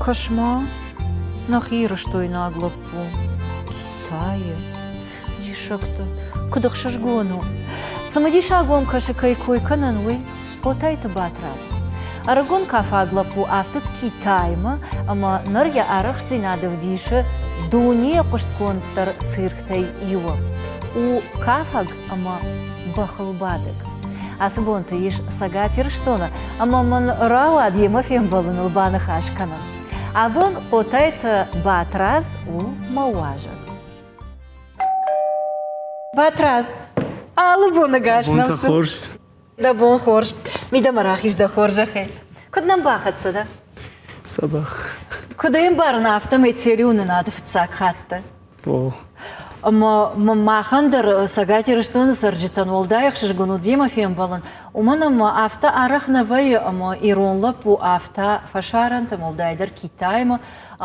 Кӕс-ма, нӕхи ирыстойнаг лӕппу Китайы. Диссӕгтӕ, куыд ӕхсызгон у. Цымыдисаг уӕм кӕсы, кӕй кой кӕнын, уый? Хъотайты Батрадз. Ӕрыгон кафаг лӕппу афтыд Китаймӕ ӕмӕ ныр йӕ арӕхстдзинад ӕвдисы дунейы хъуыстгонддӕр цирктӕй иуы. У кафӕг ӕмӕ бӕхылбадӕг. Ацы бонты ис Цӕгат Ирыстоны ӕмӕ мын рауад йемӕ фембӕлыныл баныхас кӕнын. Абон Хъотайты Батрадз у мӕ уазӕг. Батрадз, алы боны гас нӕм цы? хорз. Дӕ бон хорз. Мидӕмӕ рахиз дӕ хорзӕхӕй. Куыд нӕм бахӕццӕ дӕ? Дзӕбӕх. Куыд ӕй ӕмбарын, афтӕмӕй телеуынынады фыццаг хатт дӕ. О. Ӕмӕ махӕн дӕр Цӕгат Ирыстоны цӕрджытӕн уӕлдай ӕхсызгон уыд демӕ фембӕлын, уымӕн ӕмӕ афтӕ арӕх нӕ вӕййы, ӕмӕ ирон лӕппу афтӕ фӕсарӕнтӕм, уӕлдайдӕр Китаймӕ,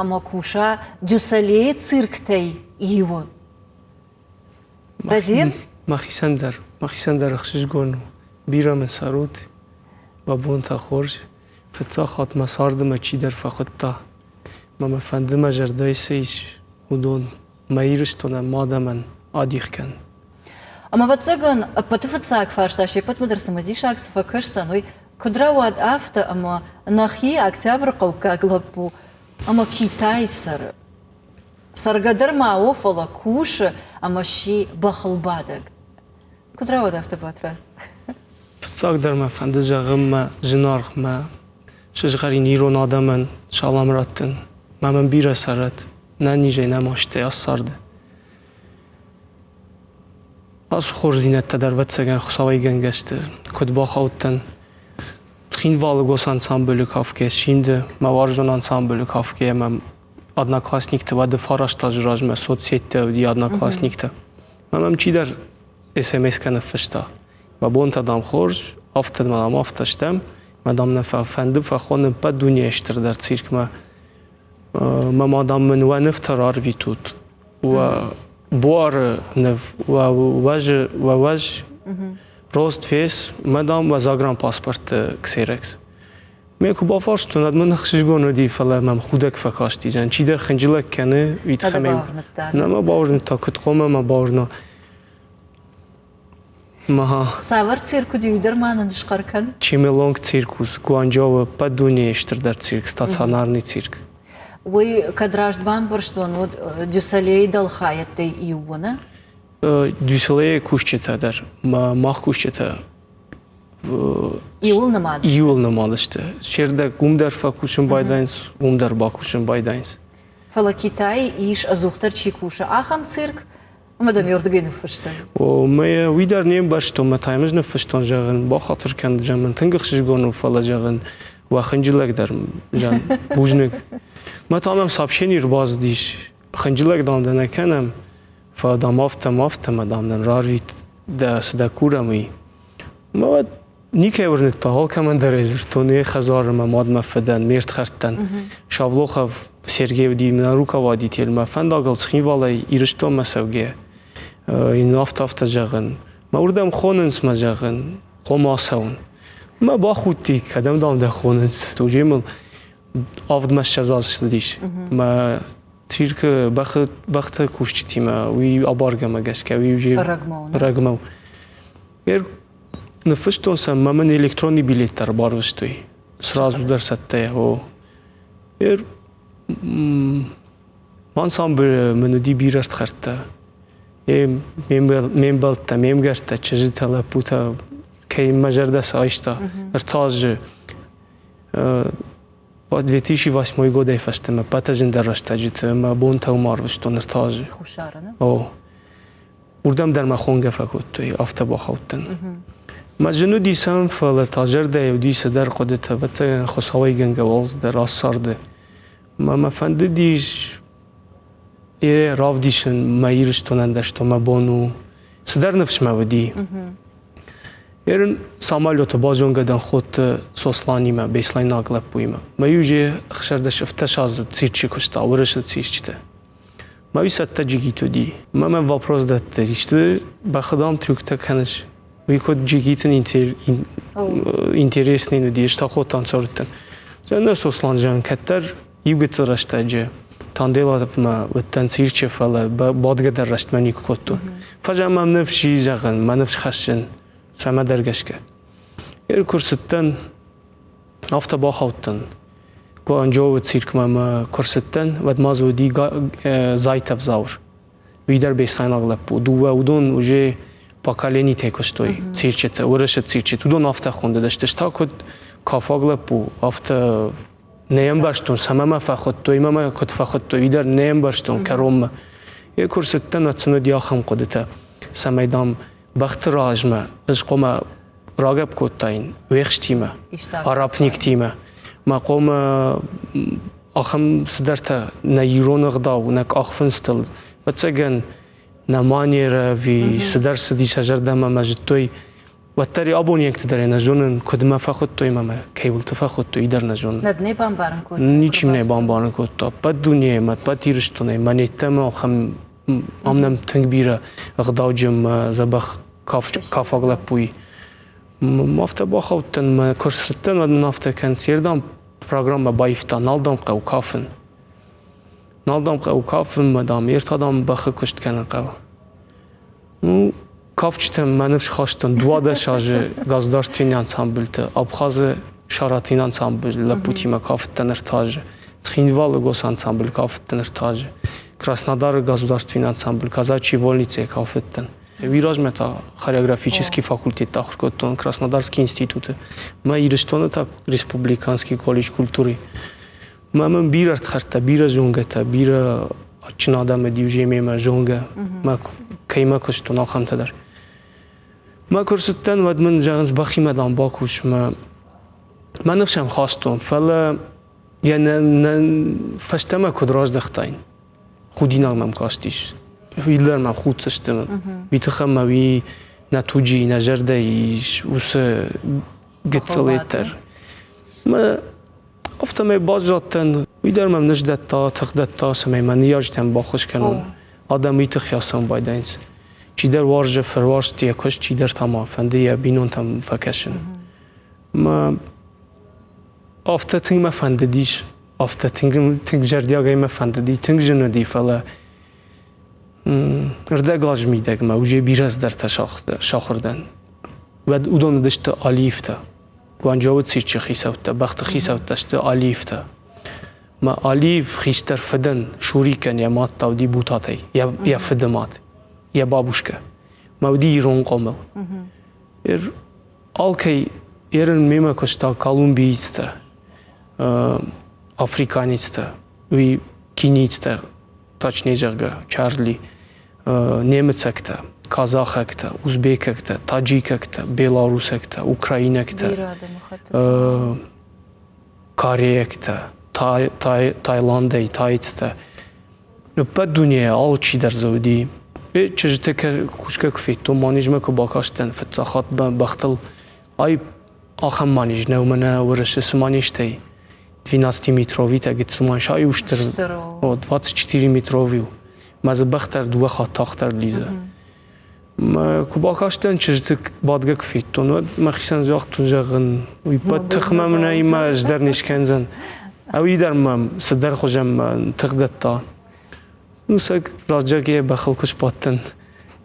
ӕмӕ куса Дюсалейы цирктӕй иуы. Рӕдийын? Мӕхицӕн дӕр, мӕхицӕн дӕр ӕхсызгон у. Бирӕ мын цӕрут, мӕ бонтӕ хорз. Фыццаг хатт мӕ царды мӕ чидӕр фӕхуыдта. Мӕ мӕ фӕнды мӕ зӕрдӕйы цы ис, уыдон мӕ Ирыстонӕн, мӕ адӕмӕн адих кӕн. Ӕмӕ, ӕвӕццӕгӕн, ӕппӕты фыццаг фарста се ппӕтмӕ дӕр цымыдисаг цы фӕкӕсдзӕн, уый куыд рауад афтӕ, ӕмӕ нӕхи октябрыхъӕуккаг лӕппу ӕмӕ Китайы цӕры? Цӕргӕ дӕр ма у, фӕлӕ кусы ӕмӕ сси бӕхылбадӕг. Куыд рауад афтӕ, Батрадз? Фыццагдӕр мӕ фӕнды зӕгъын мӕ зынаргъ, мӕ сызгъӕрин ирон адӕмӕн салам раттын. Мӕ мын бирӕ цӕрӕд, нӕ низӕй, нӕ мастӕй ацы царды. Ацы хорздзинӕдтӕ дӕр, ӕвӕццӕгӕн, Хуыцауӕй гӕнгӕ сты. Куыд бахаудтӕн Цхинвалы госансамблы кафгӕ Симды, мӕ уарзон ансамблы кафгӕ ӕмӕ одноклассникты уӕды фараст азы размӕ соцсеттӕ уыди одноклассниктӕ. Мӕ мӕм чидӕр СМС-кӕ ныффыста. Мӕ бонтӕ, дам, хорз, афтӕ, дам, афтӕ стӕм. Мӕ, дам, нӕ фӕнды фӕхонын ӕппӕт дунейы стырдӕр циркмӕ. Мӕ ма, дам, мын уӕ нывтӕ рарвитут. Уӕ буары ныв, уӕ уӕзы, уӕ уӕз, рост, вес, мӕ, дам, уӕ загранпаспортты ксерокс. Ме куы бафарстон, уӕд мын ӕхсызгон уыди, фӕлӕ мӕм худӕг фӕкасти. Зӕн чидӕр хынджылӕг кӕны, уый тыххӕй нӕ мӕ бауырныдта, куыд хъуамӕ мӕ бауырна. Маха. Цавӕр цирк уыди, уый дӕр ма нын схъӕр кӕн. Чимелонг циркус, Гуанчжоуы ӕппӕт дунейы стырдӕр цирк, стационарный цирк. Уый кӕд раст бамбӕрстон, уӕд Дюсалейы дӕлхайӕдтӕй иу у, нӕ? Дюсалейы кусджытӕ дӕр, мах кусджытӕ Иуыл нымад. Иуыл нымад сты. Се рдӕг уым дӕр фӕкусын байдайынц, уым дӕр бакусын байдайынц. Фӕлӕ Китайы ис, ӕдзухдӕр чи кусы, ахӕм цирк, ӕмӕ дӕм уырдыгӕй ныффыстай. О, мӕ уый дӕр не мбӕрстон, мӕ та йӕм ӕз ныффыстон, зӕгъын, бахатыр кӕн, зӕгъын, тынг ӕхсызгон у, фӕлӕ, зӕгъын, уӕ хынджылӕг дӕр, зӕгъын, бузныг. Мӕ та мӕм сообщение ӕрбацыдис, хынджылӕг, дам, дӕ нӕ кӕнӕм, фӕлӕ, дам, афтӕ, афтӕ, мӕ, дам, нын рарвит дӕ, цы дӕ курӕм, уый. Мӕ уӕд никӕй уырныдта, алкӕмӕн дӕр ӕй дзырдтон йӕ хӕдзары мӕ мад мӕ фыдӕн, ме рдхӕрдтӕн. Шавлохов Сергей уыди мӕ руководитель, мӕ фӕндагыл Цхинвалӕй Ирыстонмӕ цӕугӕ. Йын афтӕ-афтӕ зӕгъын. Мӕ уырдӕм хонынц мӕ зӕгъын, хъом ацӕуын. Мӕ бахудти, кӕдӕм дам дӕ хонынц. Уже мыл авдмӕ ссӕдз азы цыдис. Мӕ циркы бӕхы, бӕхты кусджытимӕ уый абаргӕмӕ гӕсгӕ уый уже рӕгмӕ у. Ныффыстон сӕм, мӕ мын электронный билет дӕр барвыстой. Сразу дӕр цӕттӕ. О. Ансамблы мын уыди бирӕ рдхӕрдтӕ. Ме мбӕлттӕ, ме мгӕрттӕ, чызджытӕ, лӕппутӕ, кӕй мӕ зӕрдӕ цы айста. Ӕртӕ азы 2008 годӕй фӕстӕмӕ ӕппӕты зындӕр рӕстӕджыты мӕ бонтӕ уым арвыстон ӕртӕ азы. Хуссары, нӕ? О. Уырдӕм дӕр мӕ хонгӕ фӕкодтой, афтӕ бахаудтӕн. Мӕ зын уыди сӕм, фӕлӕ та зӕрдӕйы уыди цыдӕр хъуыдытӕ, ӕвӕццӕгӕн, Хуыцауӕй гӕнгӕ уалдзӕдӕр ацы царды. Мӕ мӕ фӕндыдис йе равдисын мӕ Ирыстонӕн дӕсто мӕ бон у. Цыдӕр ныфс мӕ уыди. Ерын самолеты базонгӕ дӕн Ходты Сосланимӕ, беслӕйнаг лӕппуимӕ. Мӕ иу же 16 ӕвддӕс азы цирчы куыста, уырысы цирчыты. Мӕ уый цӕттӕ джигит уыди. Мӕ мӕм вопрос дӕтты, исты бӕхы дам трюктӕ кӕныс? Уый куыд джигитын интересный уыди, ӕз та Ходтан цардтӕн. Зӕгъын, Сослан, зӕгъын, кӕддӕр Иу гыццыл рӕстӕджы Танделатмӕ уыдтӕн цирчы, фӕлӕ бадгӕ дӕр рӕстмӕ никуы кодтон. Фӕлӕ мӕм ныфс и, зӕгъын, мӕ ныфс хӕссын, цӕмӕдӕр гӕсгӕ. Куы рцыдтӕн, афтӕ бахаудтӕн. Гуанчжоуы циркмӕ мӕ куы рцыдтӕн, уӕд ма дзы уыди Зайтов Зауыр. Уый дӕр беслӕйнаг лӕппу. Дыууӕ уыдон уже поколенитӕй куыстой цирчыты, уырысы цирчыты. Уыдон афтӕ хуындыдысты. Ӕз та куыд кафаг лӕппу, афтӕ не ӕмбӕрстон, цӕмӕ мӕ фӕхуыдтой, мӕ мӕ куыд фӕхуыдтой, уый дӕр не ӕмбӕрстон кӕронмӕ. Йӕ куы рцыдтӕн, уӕд сын уыди ахӕм хъуыдытӕ, цӕмӕй, дам, бӕхты размӕ ӕз хъуамӕ рагӕпп кодтаин уӕхстимӕ, арапниктимӕ. Мӕ хъуамӕ ахӕм цыдӕртӕ нӕ ирон ӕгъдау, нӕ къахфындзтыл, ӕвӕццӕгӕн, нӕ манерӕ ӕви цыдӕр цыди сӕ зӕрдӕмӕ мӕ зыдтой. Уӕддӕр абониӕгты дӕр нӕ зонын, куыд мӕ фӕхуыдтой мӕ мӕ кӕуылты фӕхуыдтой, уый дӕр нӕ зонын. Нӕ нӕ бамбарын кодтой? Ничи мын бамбарын кодта. Ӕппӕт дунейы мӕ, ӕппӕт Ирыстонӕй мӕ неттӕмӕ ахӕм ам нӕм тынг бирӕ ӕгъдауджын мӕ дзӕбӕх кафаг лӕппуйы. Афтӕ бахаудтӕн, мӕ куы рцыдтӕн, уӕд мын афтӕ концерт программӕ баивта, нал дам хъӕуы кафын. Нал дам хъӕуы кафын, мӕ дам, ӕртӕ дам бӕхы куыст кӕнын хъӕуы. Ну, кафджытӕм мӕ ныфс хастон 12 азы государственный ансамбльты, Абхазы Шаратин ансамбль лӕппутимӕ кафыдтӕн ӕртӕ азы, Цхинвалы госансамбль кафыдтӕн ӕртӕ азы, Краснодары государственный ансамбль Казачьей вольницӕйы кафыдтӕн. Уый размӕ та хореографический факультетты ахуыр кодтон Краснодарский институты. Мӕ Ирыстоны та республиканский колледж культуры. Мӕ мын бирӕ ӕрдхӕрдтӕ, бирӕ зонгӕтӕ, бирӕ адджын адӕмы диу мемӕ зонгӕ, мӕ кӕимӕ куыстон, ахӕмтӕ дӕр. Мӕ куы рцыдтӕн, уӕд мын зӕгъынц, бӕхимӕ дам бакус. Мӕ, мӕ ныфс ӕм хастон, фӕлӕ йӕ нӕ, нӕ фӕстӕмӕ куыд раздӕхтаин, худинаг мӕм кастис. Уый мӕм худдзысты. Уый тыххӕй мӕ уый нӕ туджы, нӕ зӕрдӕйы ис уыцы гыццыл дӕр. Мӕ афтӕмӕй баззадтӕн. Уый дӕр мӕм ныздӕтта, тых дӕтта, цӕмӕй мӕ ныййарджытӕн баххуыс кӕнон. Адӕм уый тыххӕй ацӕуын байдайынц. Чидӕр уарзы фыруарзт йӕ куыст, чидӕр та ма фӕнды йӕ бинонтӕм фӕкӕсын. Мӕ афтӕ тынг мӕ фӕндыдис, афтӕ тынг, тынг зӕрдиагӕй мӕ фӕндыди, тынг зын уыди, фӕлӕ рдӕг азы мидӕг мӕ уже бирӕ цыдӕртӕ сахуыр дӕн. Уӕд уыдон уыдысты Алиевтӕ. Гуанчжоуы цирчы хицӕуттӕ, бӕхты хицӕуттӕ сты Алиевтӕ. Мӕ Алиев хистӕр фыдӕн Шурикӕн йӕ мад та уыди Бутатӕй, йӕ фыды мад, йӕ бабушкӕ. Мӕ уыди ирон хъомыл. Алкӕй ерын мемӕ куыста колумбиецтӕ, африканецтӕ, уый кенийцтӕ, точнее зӕгъгӕ, Чарли, немыцӕгтӕ, казахӕгтӕ, узбекӕгтӕ, таджикӕгтӕ, белорусӕгтӕ, украинӕгтӕ, корейӕгтӕ, Таиландӕй, таицтӕ. Ӕппӕт дунейӕ алчидӕр дзы уыди. Чызджытӕ кусгӕ куы федтон, манежмӕ куы бакастӕн фыццаг хатт бӕхтыл, ай ахӕм манеж нӕу мӕнӕ Уырысы цы манежтӕй 12-метровитӕ гыццыл манеж, ай у стыр, о, 24-метровый у. Мӕ дзы бӕх дӕр дыууӕ хатт тагъддӕр лидзы. Мӕ куы бакастӕн, чызджыты бадгӕ куы федтон, уӕд мӕхицӕн загътон, зӕгъын, уый ппӕт тых мӕм нӕй, мӕ ӕз дӕр не скӕндзӕн. Ӕви дӕр мӕм цыдӕр хуызӕн мӕ тых дӕтта. Ну, сӕг раджаг йӕ бӕхыл куы сбадтӕн,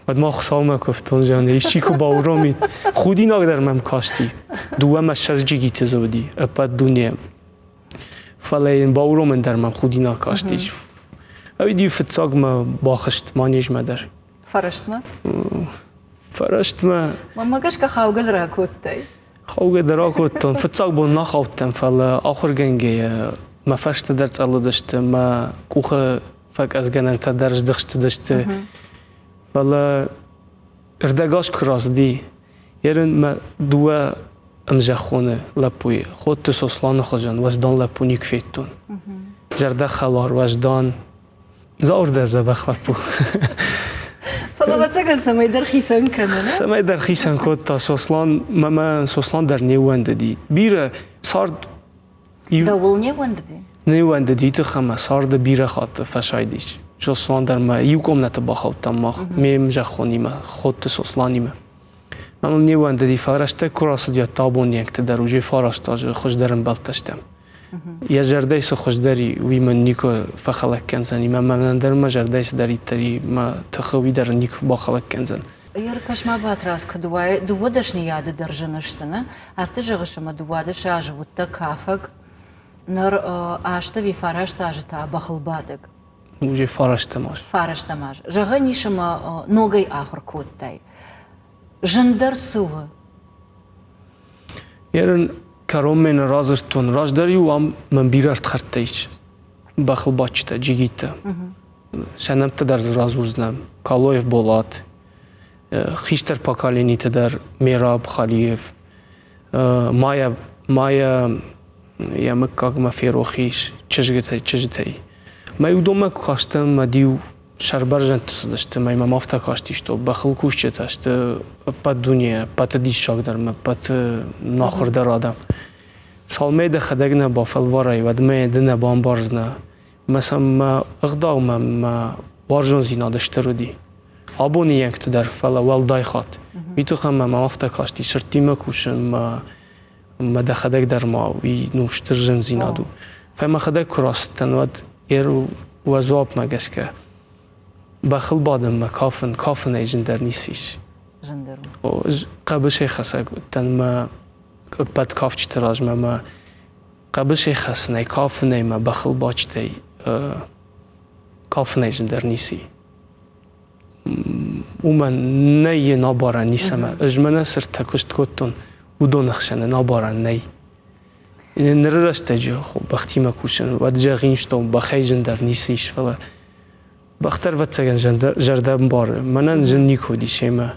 уӕд ма Хуыцаумӕ куывтон, зӕгъын, исчи куы бауромид. Худинаг дӕр мӕм касти. Дыууӕ мӕ ссӕдз джигиты дзы уыди ӕппӕт дуне. Фӕлӕ йын бауромын дӕр мӕм худинаг кастис. Ӕви фыццаг мӕ бахызт манежмӕ дӕр. Фӕрӕстмӕ? Фӕрӕстмӕ. Мӕнмӕ гӕсгӕ хаугӕ дӕр акодтай. Хаугӕ дӕр акодтон. Фыццаг бон нӕ хаудтӕн, фӕлӕ ахуыргӕнгӕйӕ мӕ фӕрстӕ дӕр цъӕл уыдысты, мӕ къухы фӕкъӕдзгӕнӕнтӕ дӕр здыхст уыдысты. Фӕлӕ ӕрдӕг аз куы рацыди, ерын мӕ дыууӕ ӕмзӕххоны лӕппуйы, Ходты Сосланы хуызӕн уӕздан лӕппу никуы федтон. Зӕрдӕхӕлар, уӕздан, Зауыр дӕ дзӕбӕх лӕппу. Фӕлӕ ӕвӕццӕгӕн цӕмӕйдӕр хицӕн кӕны, нӕ? Цӕмӕйдӕр хицӕн кодта Сослан, мӕ Сослан дӕр не ууӕндыди. Бирӕ цард Дӕуыл не ууӕндыди? Не ууӕндыди тых ӕмӕ царды бирӕ хатты фӕсайдис. Сослан дӕр мӕ иу комнаты бахаудтам мах, ме мзӕххонимӕ, Ходты Сосланимӕ. Мӕныл не ууӕндыди, фӕлӕ рӕстӕг куы рацыди, ӕдта абон дӕр уже фараст азы хуыздӕр ӕмбӕлттӕ стӕм. Йӕ зӕрдӕй цы хуыздӕр и, уый мын никуы фӕхӕлӕг кӕндзӕни, мӕ мӕнӕн дӕр мӕ зӕрдӕй цыдӕриддӕр и, мӕ тыхы уый дӕр никуы бахӕлӕг кӕндзӕн. Ӕркӕс-ма, Батрадз, куыд уай, дыууӕ дӕсныйады дӕр зын сты, нӕ? Афтӕ зӕгъыс, ӕмӕ 12 азы уыдтӕ кафӕг, ныр аст ӕви фараст азы та бӕхылбадӕг. Уже фарӕстӕм аз. Фарӕстӕм аз. Зӕгъӕн ис, ӕмӕ ногӕй ахуыр кодтай. Зындӕр цы у? Ерын кӕронмӕ нӕ радзырдтон. Раздӕр-иу ам мӕн бирӕ ӕрдхӕрдтӕ ис. Бӕхылбадджытӕ, джигиттӕ. Сӕ нӕмттӕ дӕр дзы радзурдзынӕн. Калоев Болат, хистӕр поколениты дӕр Мераб Халиев, Майя, Майя йӕ мыггагмӕ ферох ис чызджытӕй, чызджытӕй. Мӕ уыдонмӕ куы кастӕн, мӕ иу сӕрбӕрзӕндты цыдысты, мӕ мӕм афтӕ кастис, то бӕхыл кусджытӕ сты ӕппӕт дуне, ӕппӕты диссагдӕр мӕ ӕппӕты нахуырдӕр адӕм. Цалмӕ дӕхӕдӕг нӕ бафӕлварай, уӕдмӕ ды нӕ бамбардзынӕ. Мӕ сӕм мӕ ӕгъдау мӕ мӕ уарзондзинад стыр уыди. Абоны йӕнгты дӕр, фӕлӕ уӕлдай хатт. Уый тыххӕй мӕм афтӕ касти, сырдтимӕ кусын мӕ мӕ дӕхӕдӕг дӕр ма уый ну стыр зындзинад у. Фӕлӕ мӕхӕдӕг куы рацыдтӕн, уӕд уӕ дзуапмӕ гӕсгӕ бӕхыл бадынмӕ кафын, кафынӕй зындӕр ницы ис. Зындӕр у. О, ӕз хъӕбысӕй хӕцӕг уыдтӕн мӕ ӕппӕт кафджыты размӕ мӕ хъӕбысӕй хӕцынӕй, кафынӕй мӕ бӕхыл бадджытӕй кафынӕй зындӕр ницы и. Уымӕн нӕй йын абарӕн ницӕмӕ. Ӕз мӕнӕ сырдтӕ куыст кодтон, уыдоны хсӕн ын абарӕн нӕй. Ныры рӕстӕджы бӕхтимӕ кусын, уӕд зӕгъин, что бӕхӕй зындӕр ницы ис, фӕлӕ бӕх дӕр ӕвӕццӕгӕн зӕрдӕ ӕмбары. Мӕнӕн зын никуы уыди семӕ.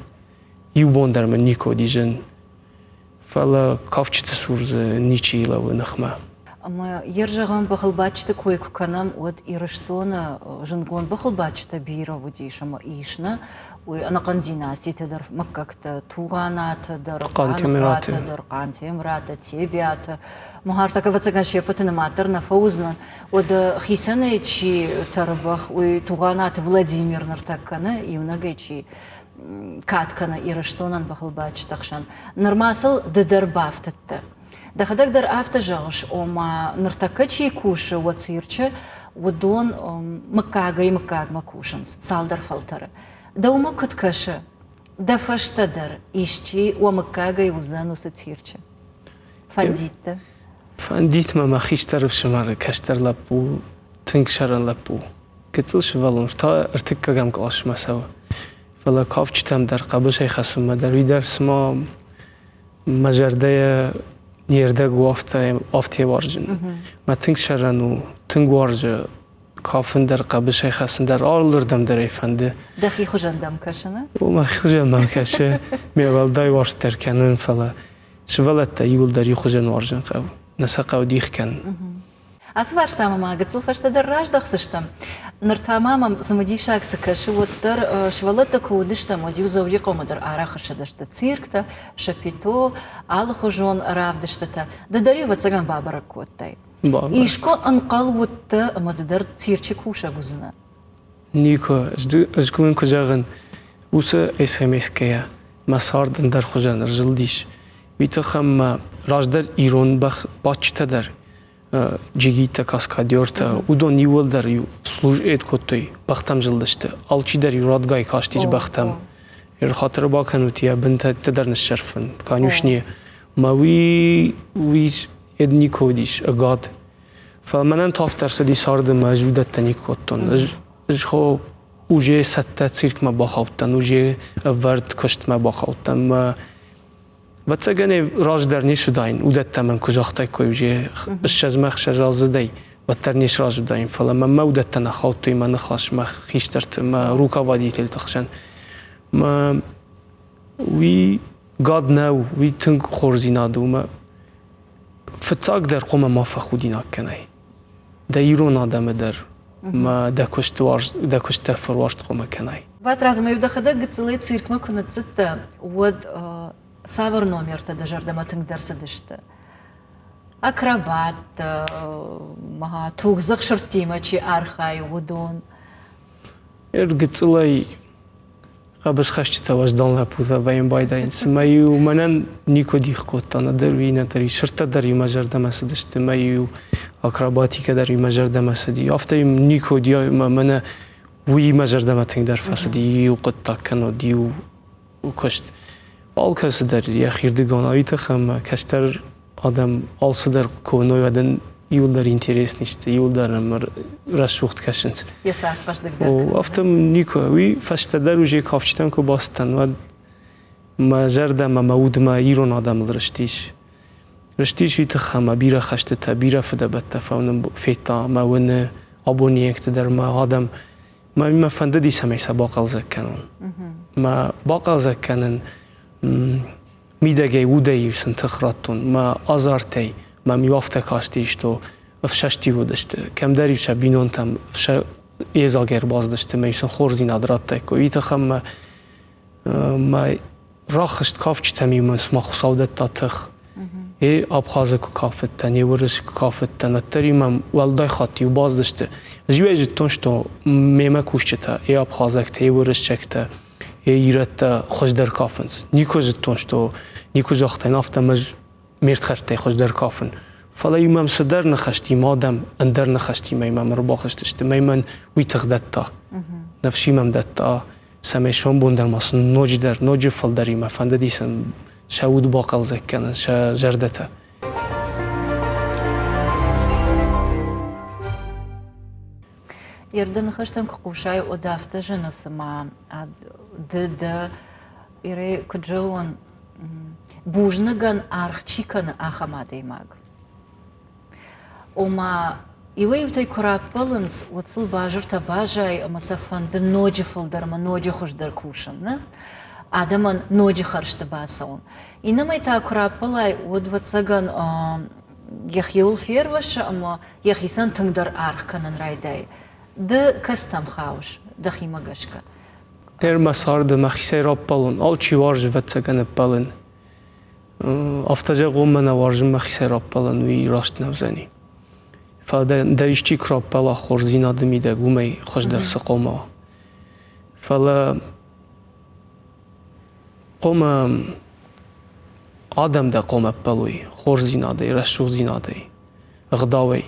Иу бон дӕр мын никуы уыди зын. Фӕлӕ кафджыты цур дзы ничи лӕууы ныхмӕ. Ӕмӕ йе рзӕгъӕн бӕхылбадджыты кой куы кӕнӕм, уӕд Ирыстоны зындгонд бӕхылбадджытӕ бирӕ уыдис ӕмӕ ис нӕ, уый ӕнӕхъӕн династитӕ дӕр, мыггӕгтӕ, Тугъанаты дӕр, Хъантемыраты дӕр, Хъантемыраты, Тебиаты. Мухартӕ, ӕвӕццӕгӕн, се ппӕты нымад дӕр нӕ фӕуыдзынӕн. Уӕдӕ хицӕнӕй чи тӕры бӕх, уый Тугъанаты Владимир ныртӕккӕ нӕ, иунӕгӕй чи кад кӕны Ирыстонӕн бӕхылбадджыты хсӕн. Нырма сыл ды дӕр бафтыдтӕ. Дӕхӕдӕг дӕр афтӕ зӕгъыс, ома ныртӕккӕ чи кусы уӕ цирчы, уыдон мыггагӕй-мыггагмӕ кусынц цалдӕр фӕлтӕры. Дӕумӕ куыд кӕсы, дӕ фӕстӕ дӕр исчи уӕ мыггагӕй уыдзӕн уыцы цирчы? Фӕндид дӕ? Фӕндид мӕ мӕ хистӕр ӕфсымӕры кӕстӕр лӕппу, тынг сӕрӕн лӕппу. Гыццыл сывӕллон та ӕртыккӕгӕм къласмӕ цӕуы. Фӕлӕ кафджытӕм дӕр хъӕбысӕй хӕцынмӕ дӕр уый дӕр цыма мӕ зӕрдӕйӕ не рдӕг у, афтӕ, афтӕ уарзын. Мӕ тынг сӕрӕн у, тынг уарзы кафын дӕр, хъӕбысӕй хӕцын дӕр, алырдӕм дӕр ӕй фӕнды. Дӕхи хуызӕн дӕм кӕсы, нӕ? О, мӕхи хуызӕн мӕм кӕсы. Ме уӕлдай уарзт дӕр кӕнын, фӕлӕ сывӕллӕттӕ иууылдӕр иу хуызӕн уарзын хъӕуы. Нӕ сӕ хъӕуы дих кӕнын. Ацы фарстамӕ ма гыццыл фӕстӕдӕр раздӕхдзыстӕм. Ныр та ма мӕм цымыдисаг цы кӕсы, уӕддӕр сывӕллӕттӕ куы уыдыстӕм, уӕд-иу Дзӕуджыхъӕумӕ дӕр арӕх ссыдысты цирктӕ, шапито, алыхуызон равдыстытӕ. Ды дӕр-иу ӕвӕццӕгӕн бабӕрӕг кодтай. Искуы ӕнхъӕл уыдтӕ ӕмӕ ды дӕр цирчы кусӕг уыдзынӕ? Никуы. Ӕз куы куы зӕгъын, уыцы СМС-кӕйӕ мӕ цард ӕндӕр хуызӕн ӕрзылдис. Уый тыххӕй мӕ раздӕр ирон бӕхбадджытӕ дӕр джигиттӕ, каскадертӕ, уыдон иууылдӕр иу службӕ кодтой, бӕхтӕм зылдысты. Алчидӕр иу радгай кастис бӕхтӕм. Хатыр бакӕнут, йӕ бынтӕ дӕр ныссӕрфын, конюшни. Мӕ уый, уый ед никуы уыдис, ӕгад. Фӕлӕ мӕнӕн тафт ӕрцыди царды мӕ ӕз уыдӕттӕ никуы кодтон. Ӕз, ӕз хо уже цӕттӕ циркмӕ бахаудтӕн, уже ӕвӕрд куыстмӕ бахаудтӕн. Мӕ Ӕвӕццӕгӕн ӕй раздӕр не суыдаин, уыдӕттӕ мӕм куы загътаиккой уже ссӕдзмӕ ӕхсӕзаздзыдӕй, уӕддӕр не сразы уыдаин, фӕлӕ мӕнмӕ уыдӕттӕ нӕ хаудтой мӕ ныхас мӕ хистӕрты, мӕ руководительты хсӕн. Мӕ уый гад нӕу, уый тынг хорздзинад у. Мӕ фыццагдӕр хъуамӕ ма фӕхудинаг кӕнай. Дӕ ирон адӕмы дӕр мӕ дӕ куыст дӕ куыст дӕр фӕруарзт хъуамӕ кӕнай. Батрадз, ӕмӕ-иу дӕхӕдӕг гыццылӕй циркмӕ куы ныццыдтӕ, уӕд цавӕр номертӕ дӕ зӕрдӕмӕ тынгдӕр цыдысты? Акробаттӕ, тугдзых сырдтимӕ чи архайы, уыдон. Гыццылӕй. Хъӕбысхӕсджытӕ уӕздан лӕппутӕ вӕййын байдайынц. Мӕ-иу мӕнӕн никуы дих кодта нӕдӕр уый, нӕдӕр сырдтӕ дӕр-иу мӕ зӕрдӕмӕ цыдысты, мӕ-иу акробатикӕ дӕр-иу мӕ зӕрдӕмӕ цыди. Афтӕ-иу никуы уыди, мӕнӕ уый мӕ зӕрдӕмӕ тынгдӕр фӕцыди, иу хъуыддаг кӕнод, иу куыст. Алкӕцы дӕр йӕхирдыгон уый тыххӕй ӕмӕ кӕстӕр адӕм алцыдӕр куы уыной, уӕд ын иуылдӕр интересный сты, иуылдӕр ӕм рӕсугъд кӕсынц. Йӕ цард хъӕздыгдӕр кӕны. Афтӕ никуы. Уый фӕстӕдӕр уже кафджытӕм куы бацыдтӕн, уӕд мӕ зӕрдӕмӕ, мӕ удмӕ ирон адӕмыл рыстис. Рыстис уый тыххӕй ӕмӕ бирӕ хӕстытӕ, бирӕ фыдӕбӕттӕ федта мӕ уыны абоны йӕнгты дӕр мӕ адӕм. Мӕ фӕндыди, цӕмӕй сӕ бахъӕлдзӕг кӕнон. Мӕ бахъӕлдзӕг кӕнын мидӕгӕй удӕй-иу сын тых радтон. Мӕ азартӕй мӕм-иу афтӕ касти, что ӕфсӕст-иу уыдысты. Кӕмдӕр-иу сӕ бинонтӕм йедзаг ӕрбацыдысты мӕ-иу сын хорздзинад радтаиккой. Уый тыххӕй мӕ мӕ рахызт кафджытӕм-иу мын цыма Хуыцау дӕтта тых. Е Абхазы куы кафыдтӕн, е Уырысы куы кафыдтӕн, уӕддӕр-иу мӕм уӕлдай хатт-иу бацыдысты. Ӕз-иу ӕй зыдтон, что мемӕ кусджытӕ, е абхазӕгтӕ, е уырыссӕгтӕ, е ирӕттӕ хуыздӕр кафынц. Никуы зыдтон, что никуы загътаин, афтӕ ӕз ме рдхӕрдтӕй хуыздӕр кафын. Фӕлӕ-иу мӕм цыдӕр ныхӕстимӕ адӕм ӕндӕр ныхӕстимӕ мӕм ӕрбахызтысты, мӕ мӕн уый тых дӕтта. Ныфси мӕм дӕтта, цӕмӕй сомбон дӕр ма сын ноджыдӕр, ноджы фылдӕримӕ фӕндыди сын сӕ уд бахъӕлдзӕг кӕнын, сӕ зӕрдӕтӕ. Ерды ныхӕстӕм куы хъусай, уӕд афтӕ зыны, цыма ды дӕ, Ирӕ, куыд зӕгъон, бузныгӕн аргъ чи кӕны, ахӕм адӕймаг. Ома, иуӕй-иутӕй куы раппӕлынц, уӕд сыл базыртӕ базайы ӕмӕ сӕ фӕнды ноджы фылдӕр ӕмӕ ноджы хуыздӕр кусын, нӕ? Адӕмӕн ноджы хӕрзты бацӕуын. Иннӕмӕй та куы раппӕлай, уӕд, ӕвӕццӕгӕн, йӕхиуыл фервӕссы ӕмӕ йӕхицӕн тынгдӕр аргъ кӕнын райдайы. Ды кӕцытӕм хауыс дӕхимӕ гӕсгӕ? Ӕр мӕ царды мӕхицӕй раппӕлон. Алчи уарзы, ӕвӕццӕгӕн, ӕппӕлын. Афтӕ зӕгъон, мӕ нӕ уарзын мӕхицӕй раппӕлын, уый раст нӕ уыдзӕни. Фӕлӕ дӕ ӕндӕр исчи куы раппӕла хорздзинады мидӕг, уымӕй хуыздӕр цы хъуамӕ уа. Фӕлӕ хъуамӕ адӕм дӕ хъуамӕ ӕппӕлой хорздзинадӕй, рӕсугъддзинадӕй, ӕгъдауӕй.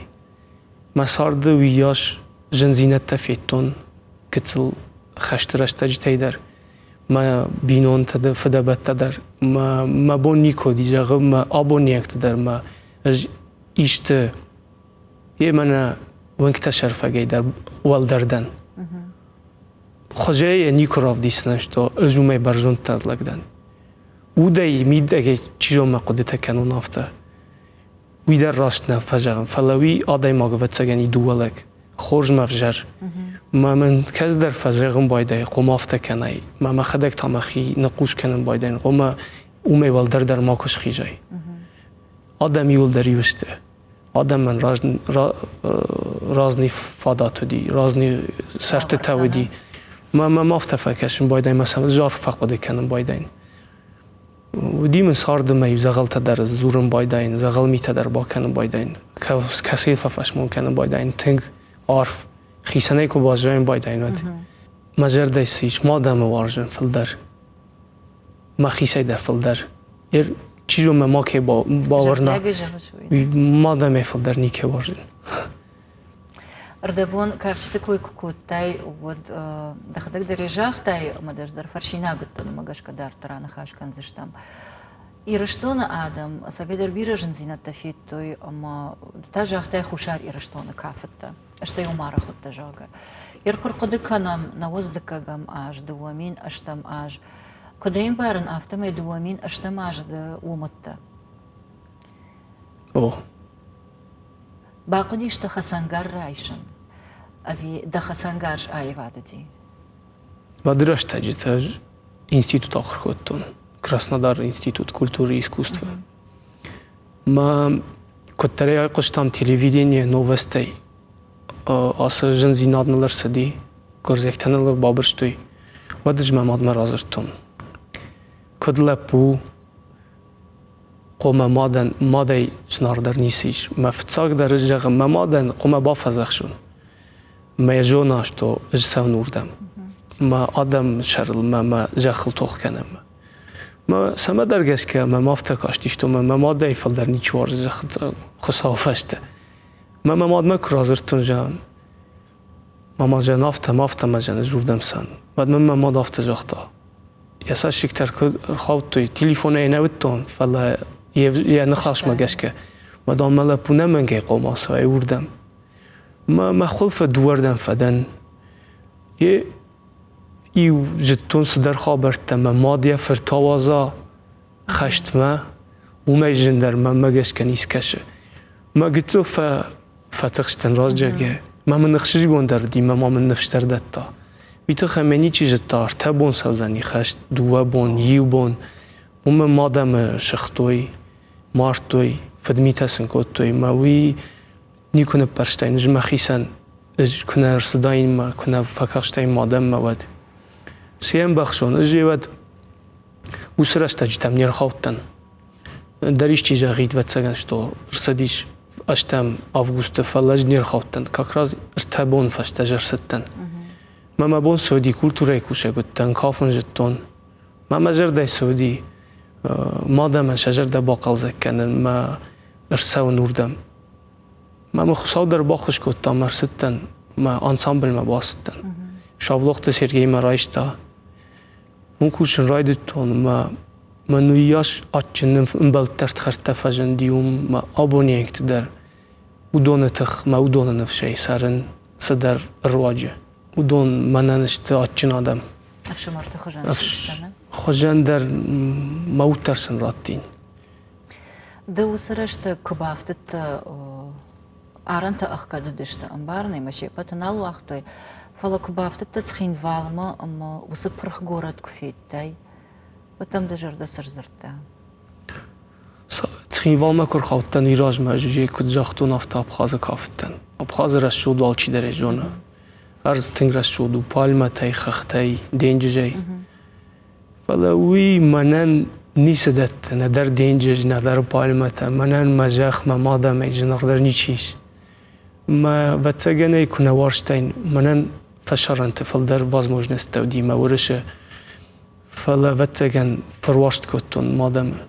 Мӕ царды уыйас зындзинӕдтӕ федтон гыццыл хӕсты рӕстӕджытӕй дӕр, мӕ бинонтӕ дӕр, фыдӕбӕттӕ дӕр. Мӕ, мӕ бон никуы уыди, зӕгъы, мӕ абонниӕгты дӕр мӕ ӕз исты е мӕнӕ уӕнгтӕсӕрфӕгӕй дӕр уӕлдӕр дӕн. Хуызӕй йӕ никуы равдисдзынӕн, что ӕз уымӕй бӕрзонддӕр лӕг дӕн. Удӕй, мидӕгӕй чи зоны мӕ хъуыдытӕ кӕнон афтӕ. Уый дӕр раст нӕ фӕзӕгъын, фӕлӕ уый адӕймаг ӕвӕццӕгӕн и дыууӕ лӕг. Хорз мӕ ӕвзӕр. Мӕ мын кӕцыдӕр фӕзӕгъын байдайы, хъуамӕ афтӕ кӕнай. Мӕ мӕхӕдӕг та мӕхи ныхъхъус кӕнын байдайын, хъуамӕ уымӕй уӕлдӕр дӕр макуы схизай. Адӕм иуылдӕр иу сты. Адӕмӕн разный фадат уыди, разный сӕртытӕ уыди. Мӕ мӕм афтӕ фӕкӕсын байдайын, мӕ сӕм арф фӕхъуыды кӕнын байдайын. Уыди мын царды мӕ иу дзӕгъӕлтӕ дӕр дзурын байдайын, дзӕгъӕл митӕ дӕр бакӕнын байдайын, кӕцыйыл фӕфӕсмон кӕнын байдайын тынг арф, хицӕнӕй куы баззайын байдайын, уӕд. Мӕ зӕрдӕ цы ис, ма адӕмы уарзын фылдӕр, мӕхицӕй дӕр фылдӕр. Чи зоны, мӕ макӕй бауырна, ма адӕмӕй фылдӕр никӕй уарзын. Ӕрдӕбон кафджыты кой куы кодтай, уӕд дӕхӕдӕг дӕр загътай, ӕмӕ дӕ ӕз дӕр фӕрсинаг уыдтӕн, уымӕ гӕсгӕ дарддӕр аныхас кӕндзыстӕм. Ирыстоны адӕм ӕцӕгӕйдӕр бирӕ зындзинӕдтӕ федтой ӕмӕ ды та загътай Хуссар Ирыстоны кафыдтӕ, стӕй уым арӕх уыдтӕ, зӕгъгӕ. Йер куы рхъуыды кӕнӕм 99 аз, 2008 аз, куыд ӕй ӕмбарын, афтӕмӕй 2008 азы ды уым уыдтӕ. О. Бахъуыдис дӕ хӕцӕнгарз райсын ӕви дӕ хӕцӕнгарз аивад уыди? Уӕды рӕстӕджыты ӕз институт ахуыр кодтон, Краснодары институт культуры и искусства. Мӕ куыддӕрӕй айхъуыстам телевидение новостӕй, ацы зындзинад ныл ӕрцыди, гуырдзиӕгтӕ ныл ӕрбабырстой, уӕд ӕз мӕ мадмӕ радзырдтон. Куыд лӕппу, Хъуамӕ мадӕн мадӕй зынаргъдӕр ницы ис. Мӕ фыццагдӕр ӕз зӕгъын, мӕ мадӕн хъуамӕ бафӕдзӕхсон. Мӕ зона, что ӕз цӕуын уырдӕм. Мӕ адӕмы сӕрыл мӕ мӕ зӕххыл тох кӕнӕм. Мӕ цӕмӕдӕр гӕсгӕ мӕм афтӕ кастис, мӕ мӕ мадӕй фылдӕр ничи уарзы зӕххы Хуыцауы фӕстӕ. Мӕ мӕ мадмӕ куы радзырдтон, зӕгъын, мама, зӕгъын, афтӕ ӕмӕ афтӕ мӕ зӕгъын, ӕз уырдӕм цӕуын. Уӕд мын мӕ мад афтӕ загъта. Йӕ цӕссыгтӕ ӕрхаудтой, телефонӕй нӕ уыдтон, фӕлӕ йӕ ныхасмӕ гӕсгӕ, мӕ дам, мӕ лӕппу нӕ мӕнгӕй хъуамӕ ацӕуа уырдӕм. Мӕ мӕ хуылфы дыууӕрдӕм фӕдӕн. Е иу зыдтон цыдӕр хабӕрттӕ, мӕ мад йӕ фырт ауадза хӕстмӕ, уымӕй зындӕр мӕнмӕ гӕсгӕ ницкӕсы. Мӕ гыццыл фӕ фӕтыхстӕн раздзӕгӕ. Мӕ мын ӕхсызгон дӕр уыди, мӕ ма мын ныфс дӕр дӕтта. Уый тыххӕй мӕ ничи зыдта, ӕртӕ бон цӕудзӕни хӕст, дыууӕ бон, иу бон. Уымӕ ма адӕмы сыгътой, мардтой, фыдмитӕ сын кодтой. Мӕ уый никуы ныппӕрстаин ӕз мӕхицӕн, ӕз куы нӕ ӕрцыдаин мӕ куы нӕ фӕкастаин мӕ адӕммӕ, уӕд. Цы йӕ ӕмбӕхсон, ӕз уӕд уыцы рӕстӕджытӕм не рхаудтӕн. Дӕр исчи зӕгъид, ӕвӕццӕгӕн, что рцыдис ӕстӕм августы, фӕлӕ ӕз не рхаудтӕн. Как раз ӕртӕ бон фӕстӕ ӕз ӕрцыдтӕн. Мӕ мӕ бон цы уыди, культурӕйы кусӕг уыдтӕн, кафын зыдтон. Мӕ мӕ зӕрдӕ цы уыди, мадӕмӕн сӕ зӕрдӕ бахъӕлдзӕг кӕнын, мӕ ӕрцӕуын уырдӕм. Мӕ мын Хуыцау дӕр баххуыс кодта, мӕ ӕрцыдтӕн, мӕ ансамбльмӕ бацыдтӕн. Савлохты Сергей мӕ райста. Уым кусын райдыдтон, мӕ мӕн уыйас адджын ӕмбӕлттӕ ӕрдхӕрдтӕ фӕзынди уым мӕ абониӕгты дӕр. Уыдоны тых мӕ уыдоны ныфсӕй цӕрын цыдӕр руаджы. Уыдон мӕнӕн сты адджын адӕм. Ӕфсымӕрты хуызӕн систы, нӕ? Хуызӕн дӕр мӕ уд дӕр сын раттин. Ды уыцы рӕстӕг куы бафтыдтӕ арӕнтӕ ӕхгӕд уыдысты, ӕмбарын ӕмӕ се ппӕты нал уагътой, фӕлӕ куы бафтыдтӕ Цхинвалмӕ ӕмӕ уыцы пырх горӕт куы федтай, уӕд дӕм дӕ зӕрдӕ цы сдзырдта? Цхинвалмӕ куы рхаудтӕн уый размӕ ӕз куыд загътон, афтӕ Абхазы кафыдтӕн. Абхазы рӕсугъд алчидӕр ӕй зоны. Ӕрдз тынг рӕсугъд у пальмӕтӕй, хӕхтӕй, денджызӕй. Фӕлӕ уый мӕнӕн ницы дӕтты, нӕдӕр денджыз, нӕдӕр пальмӕтӕ. Мӕнӕн мӕ зӕхх, мӕ мадӕмӕй зынаргъдӕр ничи ис. Мӕ ӕвӕццӕгӕн ӕй куы нӕ уарзтаин, мӕнӕн фӕсарӕнты фылдӕр возможносттӕ уыди мӕ уырысы. Фӕлӕ ӕвӕццӕгӕн фыруарзт кодтон мадӕмы.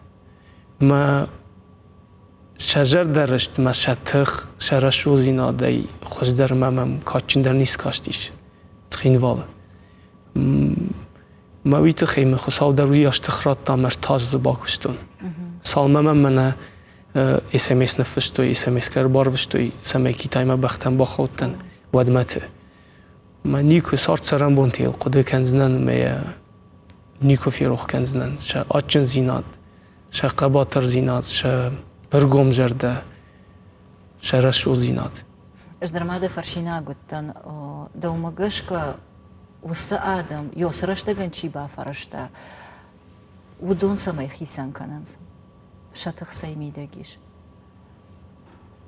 Мӕ сӕ зӕрдӕрыст, мӕ сӕ тых, сӕ рӕсугъддзинадӕй хуыздӕр мӕ мӕм кадджындӕр ницы кастис Цхинвалы. Мӕ уый тыххӕй мын Хуыцау дӕр уыйас тых радта ӕмӕ ӕртӕ азы дзы бакуыстон. Цалынмӕ мӕм мӕнӕ СМС ныффыстой, СМС-ка ӕрбарвыстой, цӕмӕй Китаймӕ бӕхтӕм бахаудтӕн, уӕдмӕты. Мӕ никуы цард-цӕрӕнбонты йыл хъуыды кӕндзынӕн ӕмӕ йӕ никуы ферох кӕндзынӕн. Сӕ адджындзинад, сӕ хъӕбатырдзинад, сӕ ӕргомзӕрдӕ, сӕ рӕсугъддзинад. Ӕз дӕр ма дӕ фӕрсинаг уыдтӕн, дӕумӕ гӕсгӕ уыцы адӕм, ёсы рӕстӕгӕн чи бафӕрӕзта, уыдон цӕмӕй хицӕн кӕнынц? Сӕ тых цӕй мидӕг ис?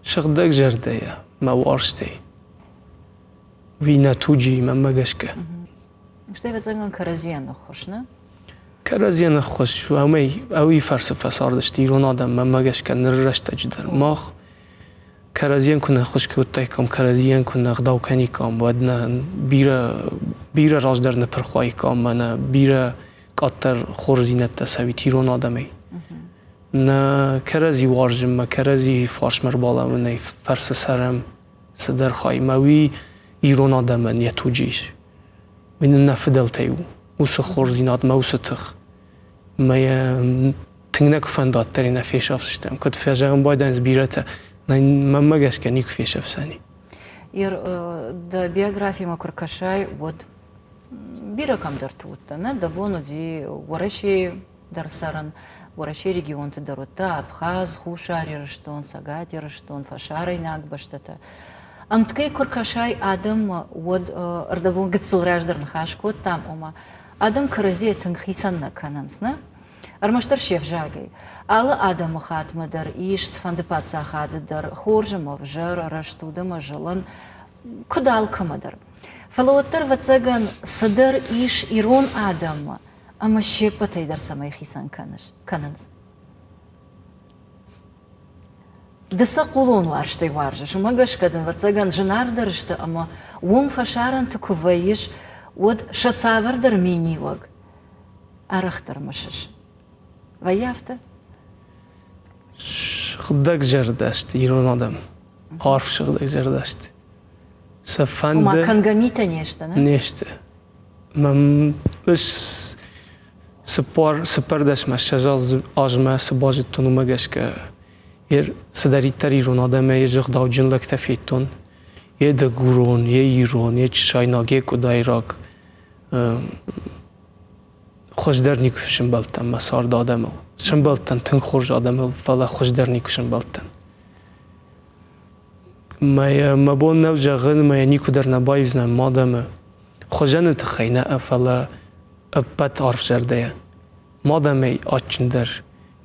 Сыгъдӕг зӕрдӕйӕ, мӕ уарзтӕй. Уый нӕ туджы и, мӕнмӕ гӕсгӕ. Стӕй, ӕвӕццӕгӕн, кӕрӕдзийӕн ныххуыс, нӕ? Кӕрӕдзийӕн ӕххуыс, уымӕй уый фӕрцы фӕцардысты ирон адӕм, мӕнмӕ гӕсгӕ, ныры рӕстӕджы дӕр. Мах кӕрӕдзийӕн куы нӕ ӕххуыс кодтаиккам, кӕрӕдзийӕн куы нӕ ӕгъдау кӕниккам, уӕд нӕ бирӕ, бирӕ раздӕр ныппырх уаиккам ӕмӕ бирӕ къаддӕр хорздзинӕдтӕ цӕуит ирон адӕмӕй. Нӕ кӕрӕдзи уарзынмӕ, кӕрӕдзи фарсмӕ ӕрбалӕууынӕй фӕрцы цӕрӕм цыдӕр хай. Мӕ уый ирон адӕмӕн йӕ туджы ис. Уый нын нӕ фыдӕлтӕй у. Уыцы хорздзинад мӕ уыцы тых. Мӕ йӕ тынг нӕ куы фӕнда, уӕддӕр нӕ фесафдзыстӕм. Куыд фӕзӕгъын байдайынц бирӕтӕ, мӕнмӕ гӕсгӕ никуы фесӕфдзӕни. Ер, дӕ биографимӕ куы ркӕсай, уӕд бирӕ кӕмдӕрты уыдтӕ, нӕ? Дӕ бон уыди Уӕрӕсейы дӕр цӕрын, Уӕрӕсейы регионты дӕр уыдтӕ, Абхаз, Хуссар Ирыстон, Цӕгат Ирыстон, фӕсарӕйнаг бӕстӕтӕ. Ӕмткӕй куы ркӕсай адӕммӕ, уӕд ӕрдӕбон гыццыл раздӕр ныхас кодтам, ома адӕм кӕрӕдзийӕ тынг хицӕн нӕ кӕнынц, нӕ? Ӕрмӕстдӕр се взагӕй. Алы адӕмыхатмӕ дӕр ис цыфӕнды паддзахады дӕр хорз ӕмӕ ӕвзӕр, рӕстуд ӕмӕ зылын, куыд алкӕмӕ дӕр. Фӕлӕ уӕддӕр, ӕвӕццӕгӕн, цыдӕр ис ирон адӕммӕ, ӕмӕ се ппӕтӕй дӕр цӕмӕй хицӕн кӕнынц. Ды сӕ хъулон уарзтӕй уарзыс, уымӕ гӕсгӕ дын, ӕвӕццӕгӕн, зынаргъдӕр сты ӕмӕ уым фӕсарӕнты куы вӕййыс, уӕд сӕ цавӕрдӕр миниуӕг арӕхдӕр мысыс. Вӕййы афтӕ? Сыгъдӕгзӕрдӕ сты ирон адӕм. Арф сыгъдӕгзӕрдӕ сты. Сӕ фӕнды... Ома кӕнгӕ митӕ не сты, нӕ? Не сты. Мӕм цыппӕрдӕсмӕ ссӕдз азмӕ цы базыдтон, уымӕ гӕсгӕ цыдӕриддӕр ирон адӕмӕй ӕз ӕгъдауджын лӕгтӕ федтон, йе дыгурон, йе ирон, йе чысайнаг, йе къуыдайраг, хуыздӕр никуы сӕмбӕлдтӕн мӕ царды адӕмыл. Сӕмбӕлдтӕн тынг хорз адӕмыл, фӕлӕ хуыздӕр никуы сӕмбӕлдтӕн. Мӕ бон нӕу зӕгъын, мӕ никуы дӕр нӕ баивдзынӕн мӕ адӕмы хуызӕны тыххӕй нӕ, фӕлӕ ӕппӕт арф зӕрдӕйӕ. Ма адӕмӕй адджындӕр,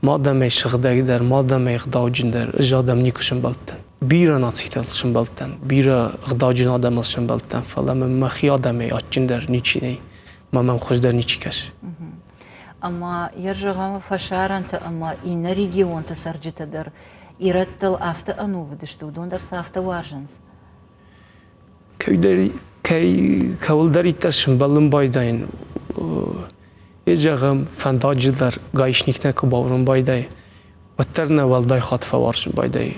ма адӕмӕй сыгъдӕгдӕр, ма адӕмӕй ӕгъдауджындӕр ӕз адӕм никуы сӕмбӕлдтӕн. Бирӕ нацитыл сӕмбӕлдтӕн, бирӕ ӕгъдауджын адӕмыл сӕмбӕлдтӕн, фӕлӕ мын мӕхи адӕмӕй адджындӕр ничи нӕй, ма мӕм хуыздӕр ничи кӕсы. Ӕмӕ йӕ зӕгъӕм, фӕсарӕнты ӕмӕ иннӕ регионты цӕрджытӕ дӕр ирӕттыл афтӕ ӕнувыд сты, уыдон дӕр сӕ афтӕ уарзынц? Кӕуылдӕриддӕр сӕмбӕлын байдайын, йе зӕгъӕм, фӕндаджы дӕр гаишниктӕ куы баурын байдайы, уӕддӕр нӕ уӕлдай хатт фӕуарзын байдайы.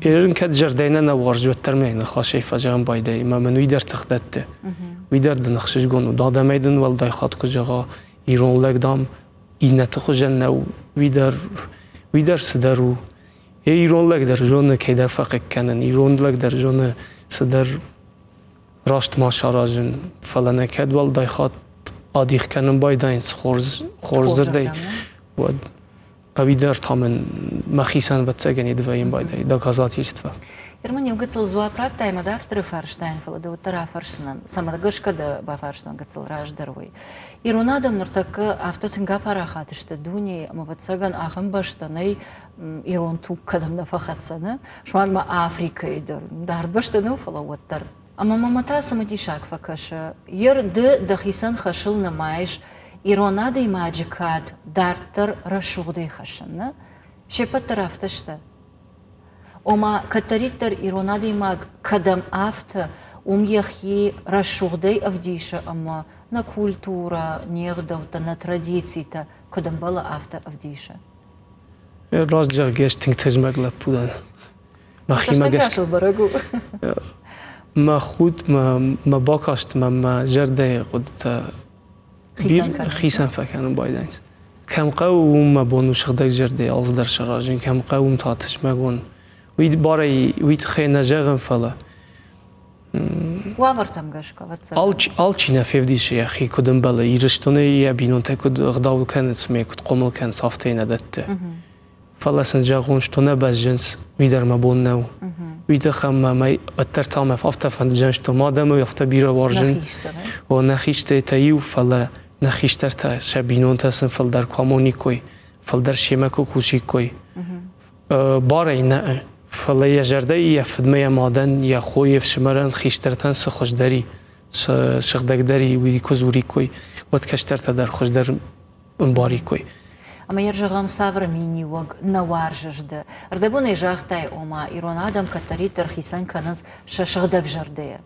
Ерын кӕд зӕрдӕй нӕ нӕ уарзы, уӕддӕр мӕ ныхасӕй фӕзӕгъын байдайы, ӕмӕ мын уый дӕр тых дӕтты. Уый дӕр дын ӕхсызгон у. Адӕмӕй дын уӕлдай хатт куы зӕгъа, ирон лӕг, дам, иннӕты хуызӕн нӕу, уый дӕр, уый дӕр цыдӕр у. Йе ирон лӕг дӕр зоны кӕйдӕр фӕхъыг кӕнын, ирон лӕг дӕр зоны цыдӕр раст ма саразын, фӕлӕ нӕ кӕд уӕлдай хатт адих кӕнын байдайынц хорз, хорз дзырдӕй, уӕд ӕви дӕр та мын мӕхицӕн ӕвӕццӕгӕн вӕййын байдайы доказательство. Ныр мын иу гыццыл дзуапп радтай мӕ дарддӕры фарстайӕн, фӕлӕ дӕ уӕддӕр афӕрсдзынӕн, цӕмӕ гӕсгӕ дӕ бафарстон гыццыл раздӕр уый. Ирон адӕм ныртӕккӕ афтӕ тынг апарахат сты дунейы, ӕмӕ ӕвӕццӕгӕн ахӕм бӕстӕ нӕй, ирон туг кӕдӕм нӕ фӕхӕццӕ, нӕ? Суанг ма Африкӕйы дӕр, дард бӕстӕ нӕу, фӕлӕ уӕддӕр. Ӕмӕ мӕмӕ та цымыдисаг фӕкӕсы, ер ды дӕхицӕн хӕсыл нымайыс ирон адӕймаджы кад дарддӕр рӕсугъдӕй хӕссын, нӕ? Се ппӕт дӕр афтӕ сты. Ома, кӕддӕриддӕр ирон адӕймаг кӕдӕм афтӕ, уым йӕхи рӕсугъдӕй ӕвдисы ӕмӕ нӕ культурӕ, не гъдӕуттӕ, нӕ традицитӕ куыд ӕмбӕлы, афтӕ ӕвдисы. Раст зӕгъгӕ, ӕз тынг тызмӕг лӕппу дӕн. Мӕхимӕ гӕсгӕ бӕрӕг у. Мӕ худ, мӕ бакаст, мӕ мӕ зӕрдӕйы хъуыдытӕ хицӕн фӕкӕнын байдайынц. Кӕм хъӕуы, уым мӕ бон у сыгъдӕг зӕрдӕйӕ алцыдӕр саразын, кӕм хъӕуы, уым та тызмӕг уон. Уый барӕй уый тыххӕй нӕ зӕгъын, фӕлӕ Уавӕртӕм гӕсгӕ, ӕвӕццӕгӕн. Алчи нӕ февдисы йӕхи, куыд ӕмбӕлы, Ирыстоны йӕ бинонтӕ куыд ӕгъдау кӕнынц ӕмӕ куыд хъомыл кӕнынц, афтӕ йын нӕ дӕтты. Фӕлӕ сын зӕгъон, что нӕ бӕззынц, уый дӕр мӕ бон нӕу. Уый тыххӕй мӕ уӕддӕр та мӕ афтӕ фӕндзӕн, что ма адӕмы афтӕ бирӕ уарзын. О, нӕ хистӕртӕ иу, фӕлӕ нӕ хистӕртӕ сӕ бинонтӕ сын фылдӕр куы амониккой, фылдӕр семӕ куы кусиккой. Барӕй нӕ, фӕлӕ йӕ зӕрдӕйы йӕ фыдмӕ йӕ мадӕн, йӕ хо, йе фсымӕрӕн, хистӕртӕн цы хуыздӕр и, цы сыгъдӕгдӕр и, уый куы дзуриккой, уӕд кӕстӕртӕ дӕр хуыздӕр ӕмбариккой. Ӕмӕ йӕ зӕгъӕм, цавӕр миниуӕг нӕ уарзыс ды? Ӕрдӕбонӕй загътай, ома ирон адӕм кӕддӕриддӕр хицӕн кӕнынц сӕ сыгъдӕг зӕрдӕйӕ.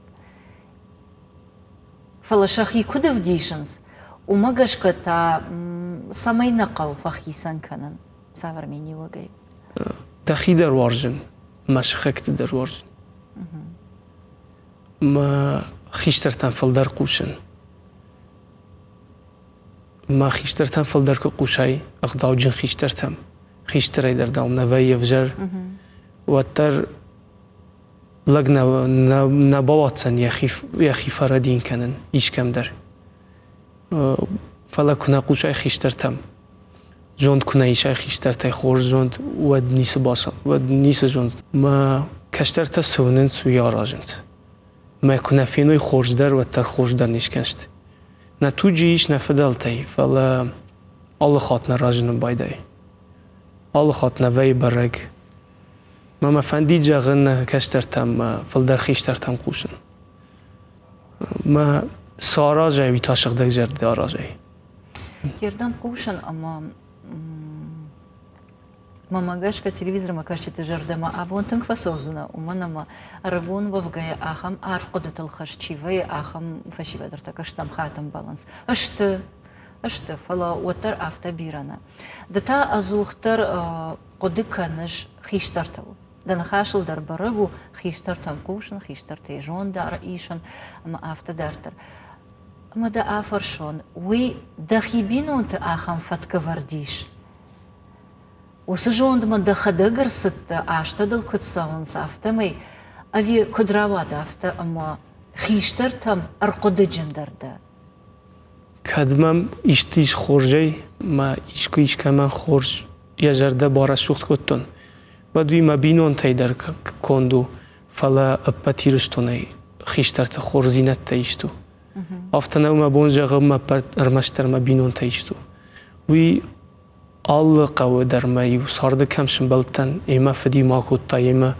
Фӕлӕ сӕхи куыд ӕвдисынц, уымӕ гӕсгӕ та цӕмӕй нӕ хъӕуы фӕхицӕн кӕнын? Цавӕр миниуӕгӕй? Дӕхи дӕр уарзын, мӕ сыхӕгты дӕр уарзын. Мӕ хистӕртӕн фылдӕр хъусын. Мӕ хистӕртӕм фылдӕр куы хъусай, ӕгъдауджын хистӕртӕм, хистӕрӕй дӕр дам нӕ вӕййы ӕвзӕр, уӕддӕр лӕг нӕ, нӕ, нӕ бауадздзӕн йӕхи, йӕхи фӕрӕдийын кӕнын искӕмдӕр. Фӕлӕ куы нӕ хъусай хистӕртӕм, зонд куы нӕ исай хистӕртӕй хорз зонд, уӕд ницы баца, уӕд ницы зонд. Мӕ кӕстӕртӕ цы уынынц, уый аразынц. Мӕ куы нӕ феной хорз дӕр, уӕддӕр хорз дӕр не скӕнсты. Нӕ туджы ис нӕ фыдӕлтӕй, фӕлӕ алы хатт нӕ разынын байдайы. Алы хатт нӕ вӕййы бӕрӕг. Мӕ мӕ фӕндид зӕгъын нӕ кӕстӕртӕм, мӕ фылдӕр хистӕртӕм хъусын. Мӕ цы аразай, уый та сыгъдӕгзӕрдӕ аразай. Йе рдӕм хъусын ӕмӕ. Мӕнмӕ гӕсгӕ телевизормӕ кӕсджыты зӕрдӕмӕ абон тынг фӕцӕудзынӕ, уымӕн ӕмӕ ӕрыгон уӕвгӕйӕ ахӕм арф хъуыдытыл хӕст чи вӕййы, ахӕм фӕсивӕд ӕртӕккӕ стӕм хатт ӕмбӕлынц. Сты, сты, фӕлӕ уӕддӕр афтӕ бирӕ нӕ. Ды та ӕдзухдӕр хъуыды кӕныс хистӕртыл. Дӕ ныхасыл дӕр бӕрӕг у, хистӕртӕм хъусын, хистӕртӕй зонд исын ӕмӕ афтӕ дарддӕр. Ӕмӕ дӕ афӕрсон, уый дӕхи бинонты ахӕм фӕткӕвӕрд ис? Уыцы зондмӕ дӕхӕдӕг ӕрцыдтӕ, азтӕ дыл куыд цӕуынц, афтӕмӕй, ӕви куыд рауад афтӕ, ӕмӕ хистӕртӕм ӕрхъуыдыджындӕр дӕ? Кӕд мӕм исты ис хорзӕй, мӕ искуы искӕмӕн хорз йӕ зӕрдӕ барӕсугъд кодтон, уӕд уый мӕ бинонтӕй дӕр конд у, фӕлӕ ӕппӕт Ирыстонӕй хистӕрты хорздзинӕдтӕ ист у. Афтӕ нӕу мӕ бон зӕгъын, мӕ ӕрмӕстдӕр мӕ бинонтӕ ист у. Уый алы хъӕуы дӕр мӕ-иу царды кӕм сымбӕлдтӕн, йемӕ фыд-иу ма кодта, йемӕ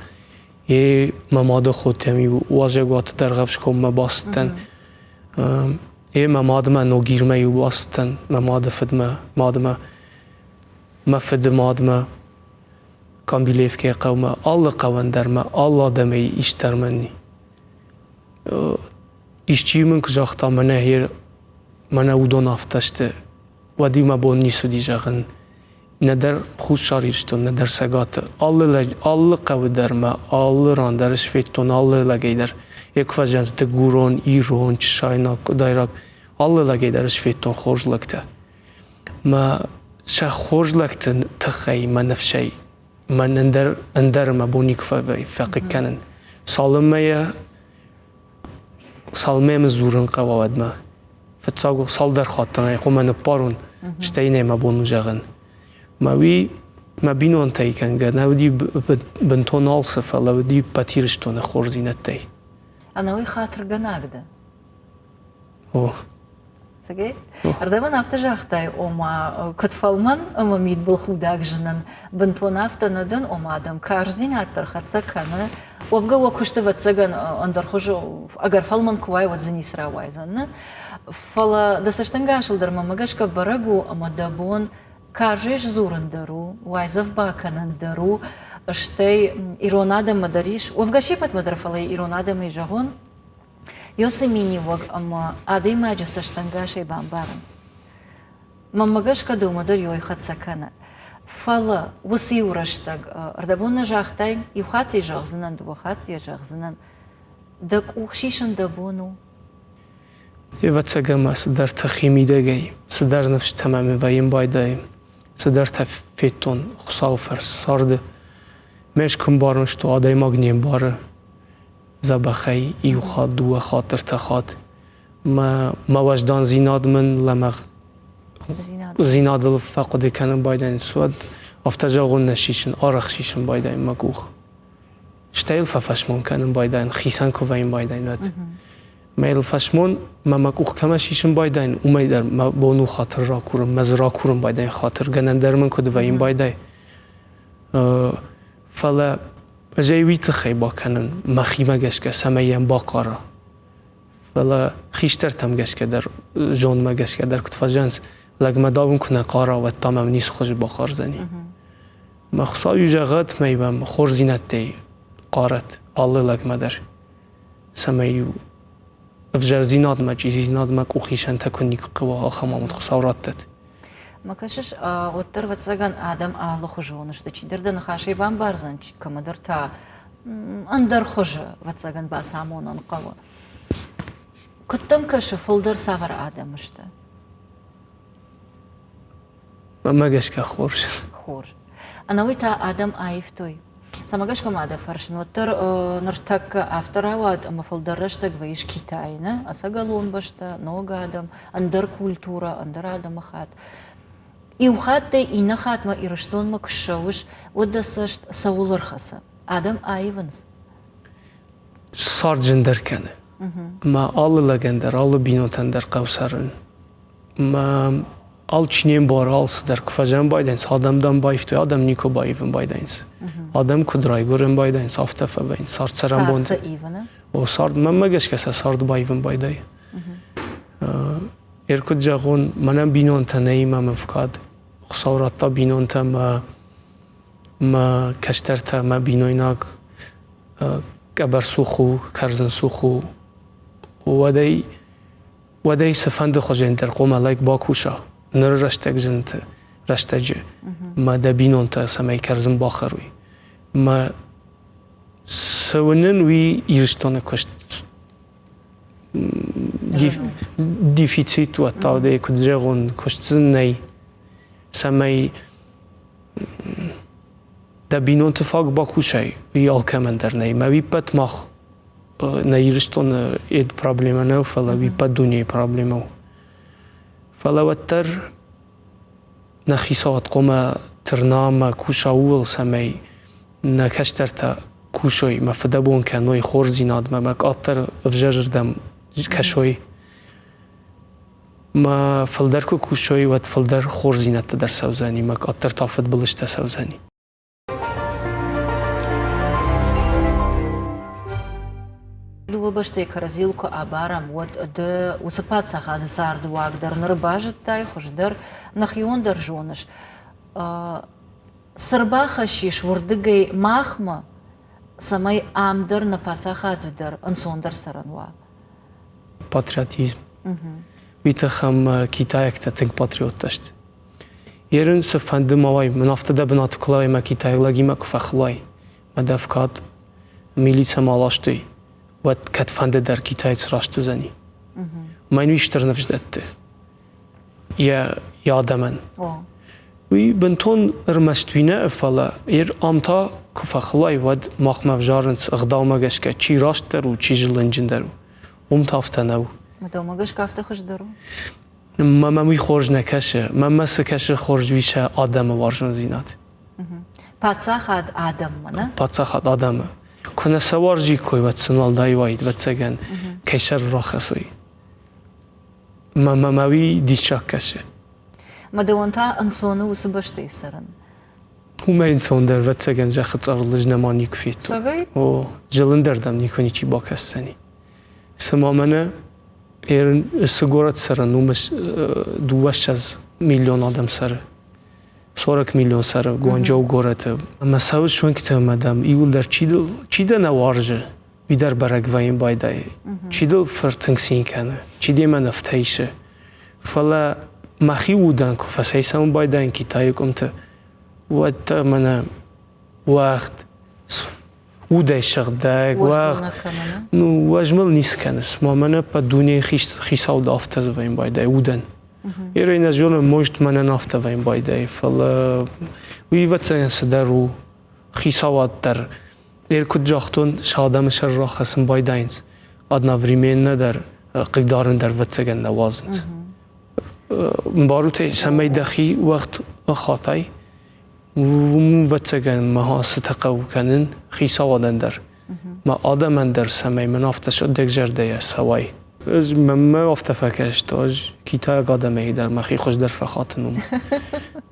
йе мӕ мады хотӕм-иу уазӕгуаты Дӕргъӕвсгоммӕ бацыдтӕн. Йе мӕ мадмӕ Ногирмӕ-иу бацыдтӕн, мӕ мады фыдмӕ, мадмӕ, мӕ фыды мадмӕ, Камбилевкӕйы хъӕумӕ, алы хъӕуӕн дӕр мӕ алы адӕмӕй ист дӕр мӕн Исчи мын куы загъта, мӕнӕ мӕнӕ уыдон афтӕ сты, уӕд-иу мӕ бон ницы уыди зӕгъын. Нӕдӕр Хуссар Ирыстон, нӕдӕр Цӕгаты. Алы, лӕг, алы хъӕуы дӕр мӕ алы ран дӕр сфедтон алы лӕгӕй дӕр. Йе куы фӕзӕнц дыгурон, ирон, чысайнаг, къуыдайраг, алы лӕгӕй дӕр сфедтон хорз лӕгтӕ. Мӕ сӕ хорз лӕгты тыххӕй мӕ ныфсӕй мӕн ӕндӕр, ӕндӕр мӕ бон никуы фӕхъыг кӕнын. Цалынмӕ йӕ цалынмӕ мын дзурын хъӕуа, уӕдмӕ. Фыццаг цалдӕр хатты ӕй хъуамӕ ныппарон, стӕй нӕ мӕ бон у зӕгъын. Мӕ уый мӕ бинонтӕй кӕнгӕ нӕ уыди бынтон алцы, фӕлӕ уыди ӕппӕт Ирыстоны хорздзинӕдтӕй. Ӕнӕуый хатыргӕнаг дӕ? О. Сергей, ардӕм афтӕ загътай, ома куыд фӕлмӕн ӕмӕ мидбылхудаг зынын, бынтон афтӕ нӕ дӕн, ома адӕм карздзинад дӕр хӕццӕ кӕны. Уӕвгӕ уӕ куысты ӕвӕццӕгӕн ӕндӕр хуызы ӕгӕр фӕлмӕн куы уай, уӕд дзы ницы рауайдзӕн, нӕ? Фӕлӕ дӕ цӕстӕнгасыл дӕр мӕнмӕ гӕсгӕ бӕрӕг у, ӕмӕ дӕ бон карзӕй сдзурын дӕр у, уайдзӕф бакӕнын дӕр у, стӕй ирон адӕммӕ дӕр ис, уӕвгӕ се ппӕтмӕ дӕр, фӕлӕ ирон адӕмӕй зӕгъон, Ёсы миниуӕг ӕмӕ адӕймаджы цӕстӕнгасӕй бамбарынц. Мӕнмӕ гӕсгӕ дӕумӕ дӕр ёй хӕццӕ кӕны. Фӕлӕ уыцы иу рӕстӕг ӕрдӕбон нӕ загътай, иу хатт ӕй зӕгъдзынӕн, дыууӕ хатты йӕ зӕгъдзынӕн, дӕ къух сисын дӕ бон у? Ӕвӕццӕгӕн ма цыдӕртӕ химидӕгӕй, цыдӕр ныфсытӕ мӕм вӕййын байдайы, цыдӕртӕ федтон Хуыцауы фӕрцы царды. Ме скуы мбарын, что адӕймаг не мбары, дзӕбӕхӕй иу хатт, дыууӕ хатт, ӕртӕ хатт. Мӕ, мӕ уӕздандзинад мын лӕмӕгъ дзинадыл фӕхъуыды кӕнын байдайынц, уӕд афтӕ зӕгъон нӕ сисын, арӕх сисын байдайын мӕ къух. Стӕй йыл фӕфӕсмон кӕнын байдайын, хицӕн куы вӕййын байдайын, уӕд. Мӕ йыл фӕсмон, мӕ мӕ къух кӕмӕ сисын байдайын, уымӕй дӕр мӕ бон у хатыр ракурын, мӕ дзы ракурын байдайын хатыр, гӕнӕн дӕр мын куыд вӕййын байдай. Фӕлӕ ӕз ӕй уый тыххӕй бакӕнын мӕхимӕ гӕсгӕ, цӕмӕй йӕм бахъара. Фӕлӕ хистӕртӕм гӕсгӕ дӕр, зондмӕ гӕсгӕ дӕр куыд фӕзӕгъынц, лӕгмӕ давын куы нӕ хъара, уӕд та мӕм ницы хуызы бахъардзӕни. Мӕ Хуыцау-иу зӕгъӕд, мӕ мӕм хорздзинӕдтӕй хъарӕд алы лӕгмӕ дӕр, цӕмӕй-иу ӕвзӕрдзинадмӕ, чъизидзинадмӕ къухисӕнтӕ куы никуы хъӕуа, ахӕм амонд Хуыцау раттӕд. Мӕ кӕсыс, уӕддӕр, ӕвӕццӕгӕн, адӕм алыхуызон сты. Чидӕр дӕ ныхасӕй бамбардзӕн, кӕмӕдӕр та ӕндӕр хуызы, ӕвӕццӕгӕн, бацамонын хъӕуы. Куыд дӕм кӕсы, фылдӕр цавӕр адӕм сты? Мӕнмӕ гӕсгӕ хорз. Хорз. Ӕнӕуый та адӕм аивтой. Цӕмӕ гӕсгӕ ма дӕ фӕрсын, уӕддӕр ныртӕккӕ афтӕ рауад, ӕмӕ фылдӕр рӕстӕг вӕййыс Китайы, нӕ? Ӕцӕгӕлон бӕстӕ, ног адӕм, ӕндӕр культурӕ, ӕндӕр адӕмыхатт. Иу хаттӕй иннӕ хатмӕ Ирыстонмӕ куы ссӕуыс, уӕд дӕ цӕст цӕуыл ӕрхӕцы? Адӕм аивынц? Цард зындӕр кӕны. Ӕмӕ алы лӕгӕн дӕр, алы бинонтӕн дӕр хъӕуы цӕрын. Ӕмӕ алчи не мбары алцыдӕр. Куы фӕзӕн байдайынц, адӕм дӕм баивтой, адӕм никуы баивын байдайынц. Адӕм куыд райгуырын байдайынц, афтӕ фӕвӕййынц. Цард цӕрӕнбонты. Цард сӕ ивыны? О, цард, мӕнмӕ гӕсгӕ сӕ цард баивын байдайы. Ӕр куыд зӕгъон, мӕнӕн бинонтӕ нӕй мӕм ӕфкад. Хуыцау радта бинонтӕ мӕ. Мӕ кӕстӕртӕ, мӕ бинойнаг къӕбӕрцух у, кӕрдзынцух у. Уӕдӕй, уӕдӕй цыфӕнды хуызӕн дӕр хъуамӕ лӕг бакуса. Ныры рӕстӕг зынты рӕстӕджы мӕ дӕ бинонтӕ цӕмӕй кӕрдзын бахӕрой. Мӕ цы уынын, уый Ирыстоны куыст дефицит уӕдта дӕ куыд зӕгъон, куыст дзы нӕй, цӕмӕй дӕ бинонты фаг бакусай, уый алкӕмӕн дӕр нӕй. Мӕ уиппӕт мах нӕ Ирыстоны эд проблемӕ нӕу, фӕлӕ уиппӕт дунейы проблемӕ у. Фӕлӕ уӕддӕр нӕ хицауад хъуамӕ тырна ӕмӕ куса ууыл, цӕмӕй нӕ кӕстӕртӕ кусой, мӕ фыдӕбон кӕной хорздзинадмӕ, мӕ къаддӕр ӕвзӕрырдӕм кӕсой. Мӕ фылдӕр куы кусой, уӕд фылдӕр хорздзинӕдтӕ дӕр цӕудзӕни, мӕ къаддӕр та фыдбылызтӕ цӕудзӕни. Дыууӕ бӕстӕйы кӕрӕдзийыл куы абарӕм, уӕд ды уыцы паддзахады царды уаг дӕр ныр базыдтай, хуыздӕр нӕхион дӕр зоныс. Цы рбахӕссис уырдыгӕй махмӕ, цӕмӕй ам дӕр нӕ паддзахады дӕр ӕнцондӕр цӕрӕн уа? Патриотизм. Уый тыххӕй китайӕгтӕ тынг патриоттӕ сты. Ерын цыфӕнды ма уай, мын афтӕ дӕ бынаты куы лай ӕмӕ китайаг лӕгимӕ куы фӕхылай, мӕ дӕ ӕфкад милицӕмӕ аластой, уӕд кӕдфӕнды дӕр Китай сраст уыдзӕни. Мӕн уый стыр ныфс дӕтты йӕ адӕмӕн. Уый бынтон ӕрмӕст уый нӕ, фӕлӕ ам та куы фӕхылай, уӕд махмӕ ӕвзарынц ӕгъдаумӕ гӕсгӕ, чи растдӕр у, чи зылынджындӕр у. Уым та афтӕ нӕу. Ӕгъдаумӕ гӕсгӕ афтӕ хуыздӕр у? Мӕм уый хорз нӕ кӕсы. Мӕнмӕ цы кӕсы хорз, уый сӕ адӕмы уарзондзинад. Паддзахад адӕммӕ, нӕ? Паддзахад адӕмы. Куы нӕ сӕ уарзиккой, уӕд сын уӕлдай уаид, ӕвӕццӕгӕн, кӕй сӕр рахӕцой. Мӕ уый диссаг кӕсы. Мӕ дӕуӕн та ӕнцон у уыцы бӕстӕйы цӕрын? Уымӕй ӕнцондӕр, ӕвӕццӕгӕн, зӕххы цъарыл ӕз нӕма никуы федтон. Цӕгӕй? О, зылындӕр дӕм никуы ничи бакӕсдзӕни. Цыма мӕнӕ цы горӕт цӕрын, уым 22 миллион адӕм цӕры. 40 миллион цӕры Гуанчжоу горӕты. Ӕмӕ цӕуыс уынгты ӕмӕ дӕм иуылдӕр чи дӕ нӕ уарзы, уый дӕр бӕрӕг вӕййын байдайы. Чи дыл фыр тынг цин кӕны, чи демӕ нывтӕ исы. Фӕлӕ мӕхи удӕн куы фӕцӕйцӕуын байдайын Китайы къуымты, уӕд мӕнӕ уӕгъд удӕй сыгъдӕг, уӕгъд. Ну, уӕз мыл ницы кӕныс. Ма мӕнӕ ӕппӕт дунейы хицау афтӕ вӕййын байдайы удӕн. Ирӕй нӕ зонын, может, мӕнӕн афтӕ вӕййын байдайы, фӕлӕ уый ӕвӕццӕгӕн цыдӕр у. Хицауад дӕр Эр куыд загътон, сӕ адӕмы сӕр рахӕцын байдайынц. Одновременно дӕр хъыгдарын дӕр ӕвӕццӕгӕн нӕ уадзынц. Мбарут ӕй, цӕмӕй дӕхи уӕгъд хатай, уым ӕвӕццӕгӕн мӕ цытӕ хъӕуы кӕнын хицауадӕн дӕр, мӕ адӕмӕн дӕр, цӕмӕй мын афтӕ сыгъдӕгзӕрдӕйӕ цӕуай. Ӕз мӕнмӕ афтӕ фӕкаст, ӕз китайаг адӕмӕй дӕр мӕхи хуыздӕр фӕхатын уым.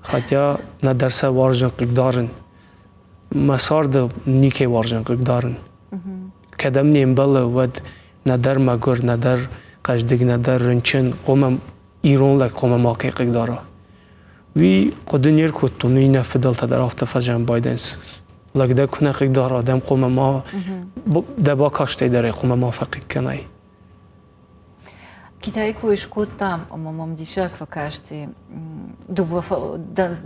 Хотя нӕдӕр сӕ уарзын хъыгдарын, Мӕ царды никӕй уарзын хъыгдарын. Кӕдӕм не мбӕлы, уӕд нӕдӕр мӕгуыр, нӕдӕр хъӕздыг, нӕдӕр рынчын, хъуамӕ ирон лӕг хъуамӕ макӕй хъыгдара. Уый хъуыды не ркодтон, уый нӕ фыдӕлтӕ дӕр афтӕ фӕзиан байдайынц. Лӕг дӕ куы нӕ хъыгдара, дӕм хъуамӕ ма дӕ бакастӕй дӕр ӕй хъуамӕ ма фӕхъыг кӕнай. Китайы кой скодтам, ӕмӕ мӕм диссаг фӕкасти, дыууӕ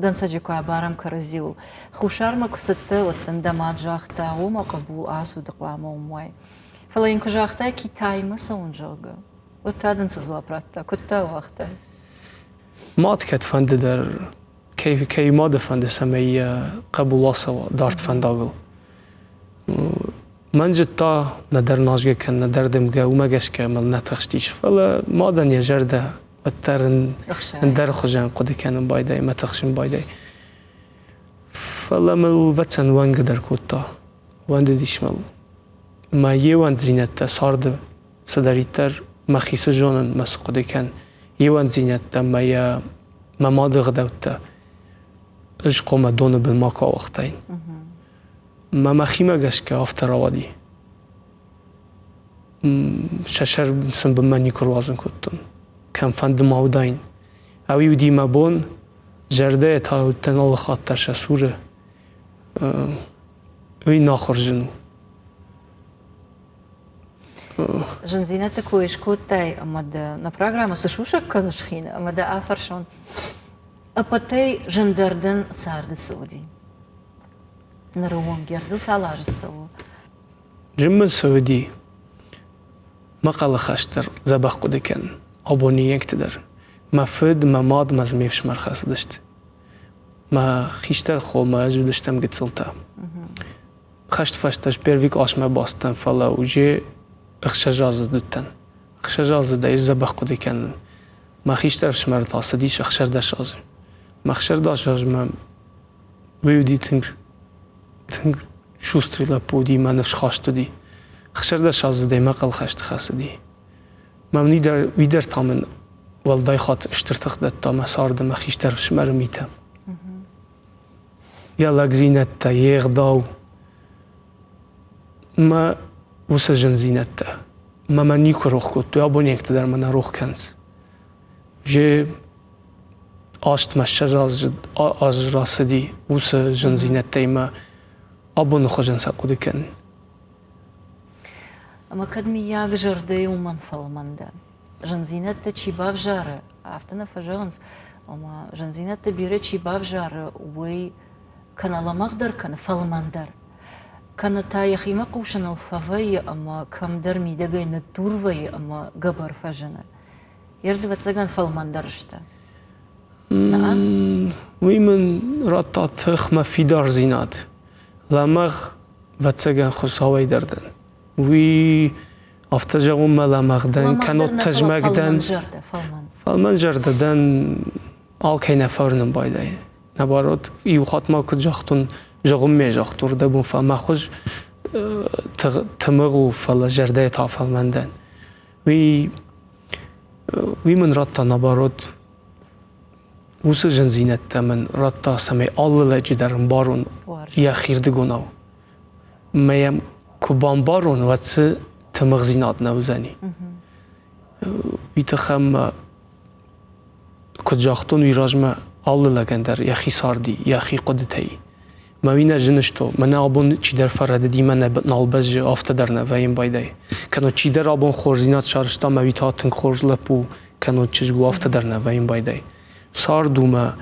дӕнцӕджы куы абарӕм кӕрӕдзиуыл. Хуссармӕ куы цыдтӕ, уӕд дын дӕ мад загъта, о мӕ хъӕбул, ацу ды хъуамӕ уым уай. Фӕлӕ йын куы загътай Китаймӕ цӕуын, зӕгъгӕ, уӕд та дын цы дзуапп радта, куыд дӕ ауагътай? Мад кӕдфӕнды дӕр, кӕй, кӕй мады фӕнды, цӕмӕй йӕ хъӕбул ацӕуа дард фӕндагыл. Мӕн зыдта, нӕдӕр назгӕ кӕн, нӕдӕр дымгӕ, уымӕ гӕсгӕ мыл нӕ тыхстис. Фӕлӕ мадӕн йӕ зӕрдӕ уӕддӕр ӕндӕр хуызӕн хъуыды кӕнын байдайы мӕ тыхсын байдайы. Фӕлӕ мыл ӕвӕццӕн уӕнгӕ дӕр кодта, уӕндыдис мыл. Мӕ йе уӕнддзинӕдтӕ царды цыдӕриддӕр мӕхи цы зонын, мӕ цы хъуыды кӕн, йе уӕнддзинӕдтӕ мӕ йӕ мӕ мады гъдӕуттӕ ӕз хъуамӕ доны бын макуы ауагътаин. Мӕ мӕхимӕ гӕсгӕ афтӕ рауади. Сӕ сӕр сын бынмӕ никуы руадзын кодтон. Кӕмфӕнды ма уыдаин. Ӕви уыди мӕ бон, зӕрдӕйӕ та уыдтӕн алы хатт дӕр сӕ цуры. Уый нахуыр зын у. Зындзинӕдты кой скодтай ӕмӕ дӕ нӕ программӕ цы сусӕг кӕныс хины ӕмӕ дӕ афӕрсон, ӕппӕтӕй зындӕр дын царды цы уыди? Ныры онг ӕрдыл цал азы цӕуы? Зын мын цы уыди? Мӕ хъӕлыхӕст дӕр дзӕбӕх хъуыды кӕн, абоны йӕнгты дӕр. Мӕ фыд, мӕ мад мӕ дзы ме фсымӕр хӕцыдысты. Мӕ хистӕр хо мӕ ӕз уыдыстӕм гыццылтӕ. Хӕст фӕстӕ ӕз первый къласмӕ бацыдтӕн, фӕлӕ уже ӕхсӕзаздзыд уыдтӕн. Ӕхсӕзаздзыдӕй ӕз дзӕбӕх хъуыды кӕнын. Мӕ хистӕр ӕфсымӕр та цыдис 16 азы. Мӕ 16 азмӕ уый уыди тынг тынг шустрый лӕппу уыди, мӕ ныфсхаст уыди. 16 аздзыдӕй мӕ хъӕлхӕсты хӕцыди. Мӕ уый дӕр та мын уӕлдай хатт стыр тых дӕтта мӕ царды мӕ хистӕр ӕфсымӕры митӕ. Йӕ лӕгдзинӕдтӕ, йе гъдау, мӕ уыцы зындзинӕдтӕ мӕ мӕ никуы рох кодтой, абонӕгты дӕр мӕ нӕ рох кӕнынц. Же 28 азы рацыди уыцы зындзинӕдтӕй мӕ абоны хуызӕн сӕ хъуыды кӕнын. Ӕмӕ кӕд мыййаг зӕрдӕйы уымӕн фӕлмӕн дӕ? Зындзинӕдтӕ чи бавзары, афтӕ нӕ фӕзӕгъынц, ома зындзинӕдтӕ бирӕ чи бавзары, уый кӕнӕ лӕмӕгъдӕр кӕны, фӕлмӕндӕр, кӕнӕ та йӕхимӕ хъусыныл фӕвӕййы ӕмӕ кӕмдӕр мидӕгӕй ныддур вӕййы ӕмӕ гӕбӕр фӕзыны. Йе рдывӕццӕгӕн фӕлмӕндӕр сты. Уый мын радта тых мӕ фидардзинад. Лӕмӕгъ, вӕццӕгӕн, Хуыцауӕй дӕр дӕн. Уый афтӕ зӕгъон мӕ лӕмӕгъ дӕн, кӕннод тызмӕг дӕн. Фӕлмӕн зӕрдӕ дӕн, алкӕй нӕ фӕрнын байдайы. Наоборот, иу хатт ма куыд загътон, зӕгъын ме загътон, рдӕбон мӕ хуыз тымыгъ у, фӕлӕ зӕрдӕйы та фӕлмӕн дӕн. Уый уый мын радта, наоборот, уыцы зындзинӕдтӕ мын радта, цӕмӕй алы лӕджы дӕр ӕмбарон йӕхирдыгонау. Мӕ йӕм куы бамбарон, уӕд дзы тымыгъдзинад нӕ уыдзӕни. Уый тыххӕй мӕ, куыд загътон, уый размӕ алы лӕгӕн дӕр йӕхи царди, йӕхи хъуыдытӕй. Мӕ уый нӕ зын сты, мӕнӕ абон чидӕр фӕрӕдыди, мӕ нал бӕззы, афтӕ дӕр нӕ вӕййын байдайы. Кӕннод чидӕр абон хорздзинад сарӕзта, мӕ уый та тынг хорз лӕппу, кӕннод чызг у, афтӕ дӕр нӕ вӕййын байдайы. Цард у мӕ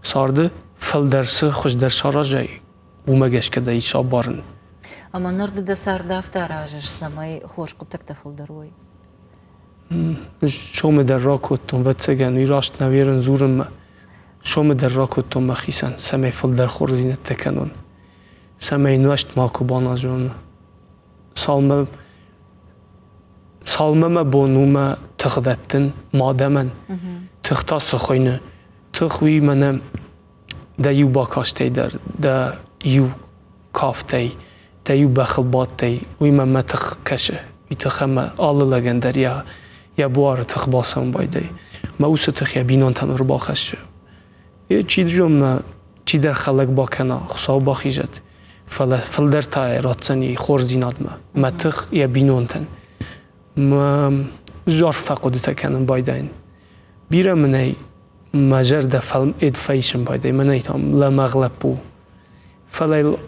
царды фылдӕр цы хуыздӕр саразай, уымӕ гӕсгӕ дӕ ис абарын. Ӕмӕ ныр ды дӕ цард афтӕ аразыс, цӕмӕй хорз хъуыддӕгтӕ фылдӕр уой? Сомы дӕр ракодтон, ӕвӕццӕгӕн, уый раст нӕ верын дзурынмӕ. Сомы дӕр ракодтон мӕхицӕн, цӕмӕй фылдӕр хорздзинӕдтӕ кӕнон, цӕмӕй нуӕзт макуы баназон. Цалмӕ, цалмӕ мӕ бон у мӕ тых дӕттын мадӕмӕн. Тых та цы хуыйны? Тых уый мӕнӕ дӕ иу бакастӕй дӕр, дӕ иу кафтӕй, дӕ иу бӕхыл бадтӕй, уый мӕ мӕ тых кӕсы. Уый тых ӕмӕ алы лӕгӕн дӕр йӕ, йӕ буары тых бацӕуын байдайы. Мӕ уыцы тых йӕ бинонтӕм ӕрбахӕссы. Чи зоны, чидӕр хӕлӕг бакӕна, Хуыцау бахизӕд, фӕлӕ фылдӕр та ратдзӕни хорздзинадмӕ, мӕ тых йӕ бинонтӕн. Мӕ арф фӕхъуыдытӕ кӕнын байдайын. Бирӕ мын ӕй мӕ зӕрдӕ фӕлм-ед фӕисын байдайы, мӕнӕй та лӕмӕгъ лӕппу. Фӕлӕ йыл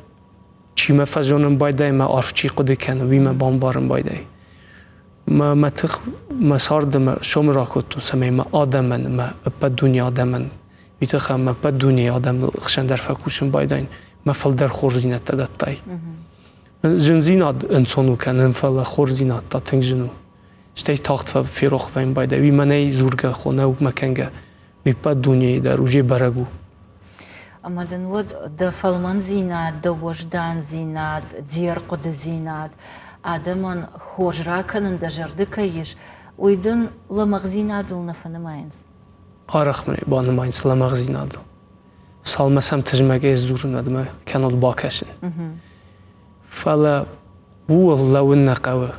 чи мӕ фӕзонын байдайы, мӕ арф чи хъуыды кӕны, уый мӕ бамбарын байдайы. Мӕ, мӕ тых, мӕ царды мӕ сомы ракодтон, цӕмӕй мӕ адӕмӕн, мӕ ӕппӕт дунейы адӕмӕн, уый тыххӕй мӕ ӕппӕт дунейы адӕмы хсӕн дӕр фӕкусын байдайын, мӕ фылдӕр хорздзинӕдтӕ дӕттай. Зындзинад ӕнцон у кӕнын, фӕлӕ хорздзинад та тынг зын у. Стӕй тагъд ферох вӕййын байдайы. Уый мӕнӕй дзургӕ хонӕ мӕ кӕнгӕ. Уый ӕппӕт дунейы дӕр уже бӕрӕг у. Ӕмӕ дын уӕд дӕ фӕлмӕндзинад, дӕ уӕздандзинад, де рхъуыдыдзинад адӕмӕн хорз ракӕнын дӕ зӕрды кӕй ис, уый дын лӕмӕгъдзинадыл нӕ фӕнымайынц? Арӕх мын банымайынц лӕмӕгъдзинадыл. Цалынмӕ сӕм тызмӕгӕй сдзурын, уӕдмӕ кӕннод бакӕсын. Фӕлӕ ууыл лӕууын нӕ хъӕуы.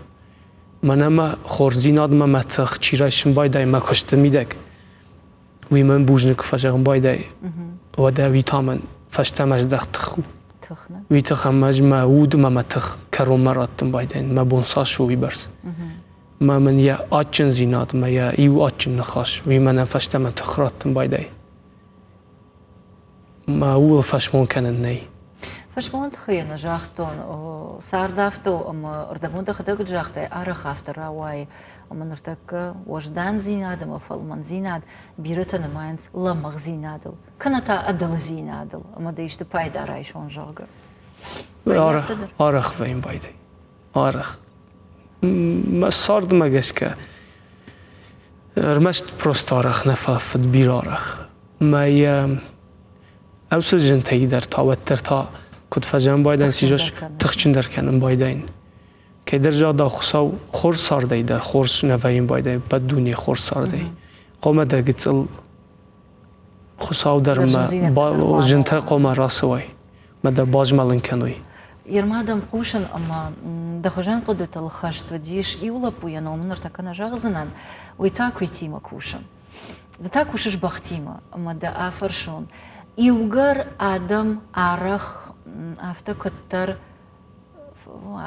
Мӕнӕ мӕ хорздзинадмӕ мӕ тых чи райсын байдайы мӕ куысты мидӕг, уый мӕн бузныг куы фӕзӕгъын байдайы, уӕдӕ уый та мӕн фӕстӕмӕ здӕхт тых у. Тых, нӕ? Уый тых ӕмӕ ӕз мӕ уд ӕмӕ мӕ тых кӕронмӕ раттын байдайын, мӕ бон цас у, уыйбӕрц. Мӕ мын йӕ адджындзинад, мӕ йӕ иу адджын ныхас, уый мӕнӕн фӕстӕмӕ тых раттын байдайы. Мӕ ууыл фӕсмон кӕнын нӕй. Фӕсмон тыххӕй нӕ загътон, цард афтӕ у, ӕмӕ ӕрдӕбон дӕхӕдӕг куыд загътай, арӕх афтӕ рауайы, ӕмӕ ныртӕккӕ уӕздандзинад ӕмӕ фӕлмӕндзинад бирӕтӕ нымайынц лӕмӕгъдзинадыл, кӕнӕ та ӕдылыдзинадыл, ӕмӕ дӕ исты пайда райсон, зӕгъгӕ. Арӕх вӕййын байдайы. Арӕх. Мӕ цардмӕ гӕсгӕ ӕрмӕст просто арӕх нӕ фӕфыд, бирӕ арӕх. Мӕ йӕ ӕвцы зынтӕй дӕр та уӕддӕр та куыд фӕзӕн байдайын, тыхджындӕр кӕнын байдайын. Кӕйдӕр загъта Хуыцау хорз цардӕй дӕр хорз нӕ вӕййын байдайы, ӕппӕт дуне хорз цардӕй. Хъуамӕ дӕ гыццыл Хуыцау дӕр мӕ зынтӕ хъуамӕ рацӕуай, мӕ дӕ базмӕлын кӕной. Ерма дӕм хъусын ӕмӕ дӕ хуызӕн хъуыдытыл хӕст уыдис иу лӕппу, йӕ ном ныртӕккӕ нӕ зӕгъдзынӕн, уый та куыйтимӕ кусы. Ды та кусыс бӕхтимӕ ӕмӕ дӕ афӕрсон, иугӕр адӕм арӕх афтӕ куыддӕр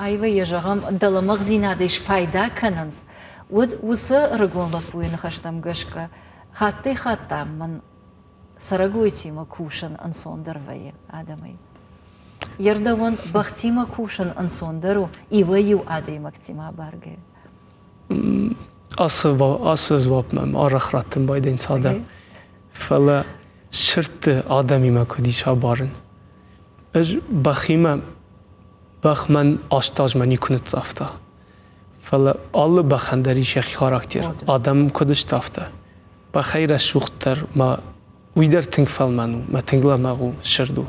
аивӕй йӕ зӕгъӕм, дӕлӕмӕгъдзинадӕй спайда кӕнынц, уӕд уыцы ӕрыгон лӕппуйы ныхӕстӕм гӕсгӕ хаттӕй-хатт дам мын цӕрӕгойтимӕ кусын ӕнцондӕр вӕййы адӕмӕй. Йе рдӕуӕн бӕхтимӕ кусын ӕнцондӕр у иуӕй-иу адӕймӕгтимӕ абаргӕйӕ. Ацы, ацы дзуапп мӕм арӕх раттын байдайынц адӕм. Фӕлӕ сырдты адӕмимӕ куыд ис абарын? Ӕз бӕхимӕ, бӕх мӕн аст азмӕ никуы ныццавта. Фӕлӕ алы бӕхӕн дӕр ис йӕхи характер. Адӕм куыд сты, афтӕ. Бӕхӕй рӕсугъддӕр ма уый дӕр тынг фӕлмӕн у, мӕ тынг лӕмӕгъ у, сырд у.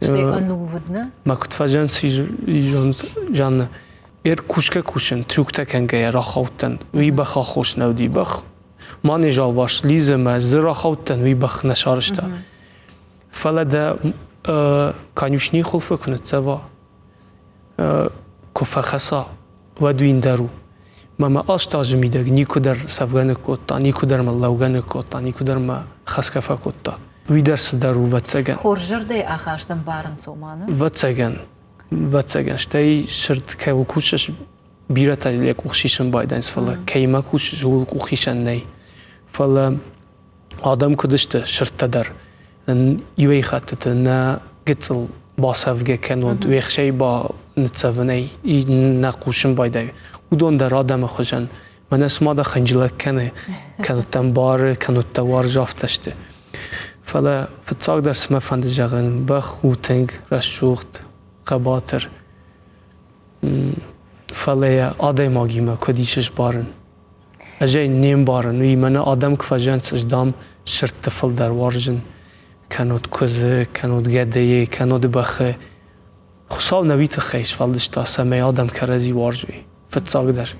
Стӕй ӕнувыд, нӕ? Мӕ куыд фӕзӕнц Жанна, ӕр кусгӕ кусын, трюктӕ кӕнгӕйӕ рахаудтӕн. Уый бӕх аххос нӕ уыди. Бӕх ма не залварс лидзы мӕ дзы рахаудтӕн, уый бӕх нӕ сарӕзта. Фӕлӕ дӕ конюшнийы хуылфы куы ныццӕва, куы фӕхӕца, уӕд уый ӕндӕр у. Мӕ мӕ аст азы мидӕг никуыдӕр цӕвгӕ ныккодта, никуыдӕр мӕ лӕугӕ ныккодта, никуыдӕр мӕ хӕсгӕ фӕкодта. Уый дӕр цыдӕр у, вӕццӕгӕн. Хорз зӕрдӕйы ахаст ӕмбарынц Оманы? Вӕццӕгӕн. Вӕццӕгӕн. Стӕй сырд кӕуыл кусыс, бирӕтӕ йӕ къух сисын байдайынц, фӕлӕ кӕимӕ кусыс, ууыл къух исӕн нӕй. Фӕлӕ адӕм куыд сты, сырдтӕ дӕр. Иуӕй хӕттыты нӕ гыццыл бацӕвгӕ кӕнод, уе хсӕй ба ныццӕвынӕй нӕ хъусын байдайы. Уыдон дӕр адӕмы хуызӕн. Мӕнӕ цыма дӕ хынджылӕг кӕны, кӕнудтӕ ӕмбары, кӕнудтӕ уарзы, афтӕ сты. Фӕлӕ фыццагдӕр цы мӕ фӕнды зӕгъын, бӕх у тынг рӕсугъд, хъӕбатыр. Фӕлӕ йӕ адӕймагимӕ куыд ис сбарын? Ӕз ӕй не мбарын, уый мӕнӕ адӕм куы фӕзӕнц, ӕз, дам, сырдты фылдӕр уарзын. Кӕннод куыдзы, кӕннод гӕдыйы, кӕннод бӕхы. Хуыцау нӕ уый тыххӕй сфӕлдыста, цӕмӕй адӕм кӕрӕдзи уарзой, фыццагдӕр.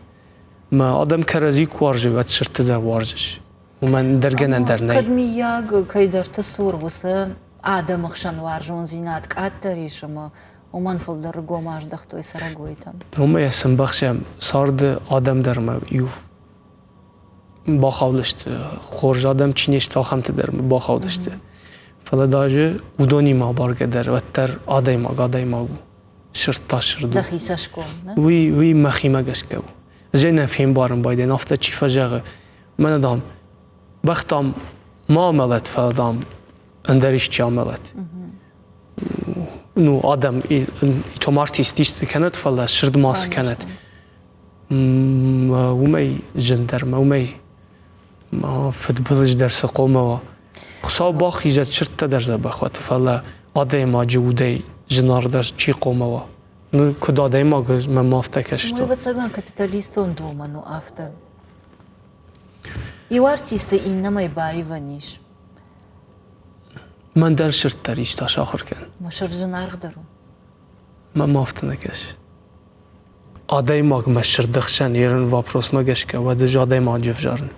Мӕ адӕм кӕрӕдзи куы уарзой, уӕд сырдты дӕр уарзыс. Уымӕн ӕндӕр гӕнӕн дӕр нӕй. Кӕд миййаг кӕйдӕрты цур уыцы адӕмы хсӕн уарзондзинад къаддӕр ис ӕмӕ уымӕн фылдӕр ргом аздӕхтой цӕрӕгойтӕм. Уымӕ йӕ цы мбӕхсӕм, царды адӕм дӕр ма иу бахаудысты, хорз адӕм чи не сты, ахӕмты дӕр бахаудысты. Фӕлӕ даже уыдонимӕ абаргӕ дӕр уӕддӕр адӕймаг адӕймаг у, сырд та сырд у. Дӕхи цӕсгом, нӕ? Уый, уый мӕхимӕ гӕсгӕ у. Ӕз ӕй нӕ фембарын байдайын, афтӕ чи фӕзӕгъы, мӕнӕ, дам, бӕх, дам, ма амӕлӕт, фӕлӕ, дам, ӕндӕр исчи амӕлӕт. Ну, адӕм итом артист исты кӕнӕт, фӕлӕ сырд ма цы кӕнӕт. Уымӕй зындӕр мӕ уымӕй фыдбылыз дӕр цы хъомӕ уа. Хуыцау бахизӕд, сырдтӕ дӕр дзӕбӕх уӕт, фӕлӕ адӕймаджы удӕй зынаргъдӕр чи хъомӕ уа. Ну, куыд адӕймаг мӕм афтӕ кӕсы. Уый, ӕвӕццӕгӕн, капиталистон домӕн у афтӕ. Иу артисты иннӕмӕй баивӕн ис. Мӕн дӕр сырддӕр иста сахуыр кӕн. Мӕ сырд зынаргъдӕр у. Мӕм афтӕ нӕ кӕсы. Адӕймагмӕ сырды хсӕн ерын вопросмӕ гӕсгӕ, уӕд ӕз адӕймаджы ӕвзарын.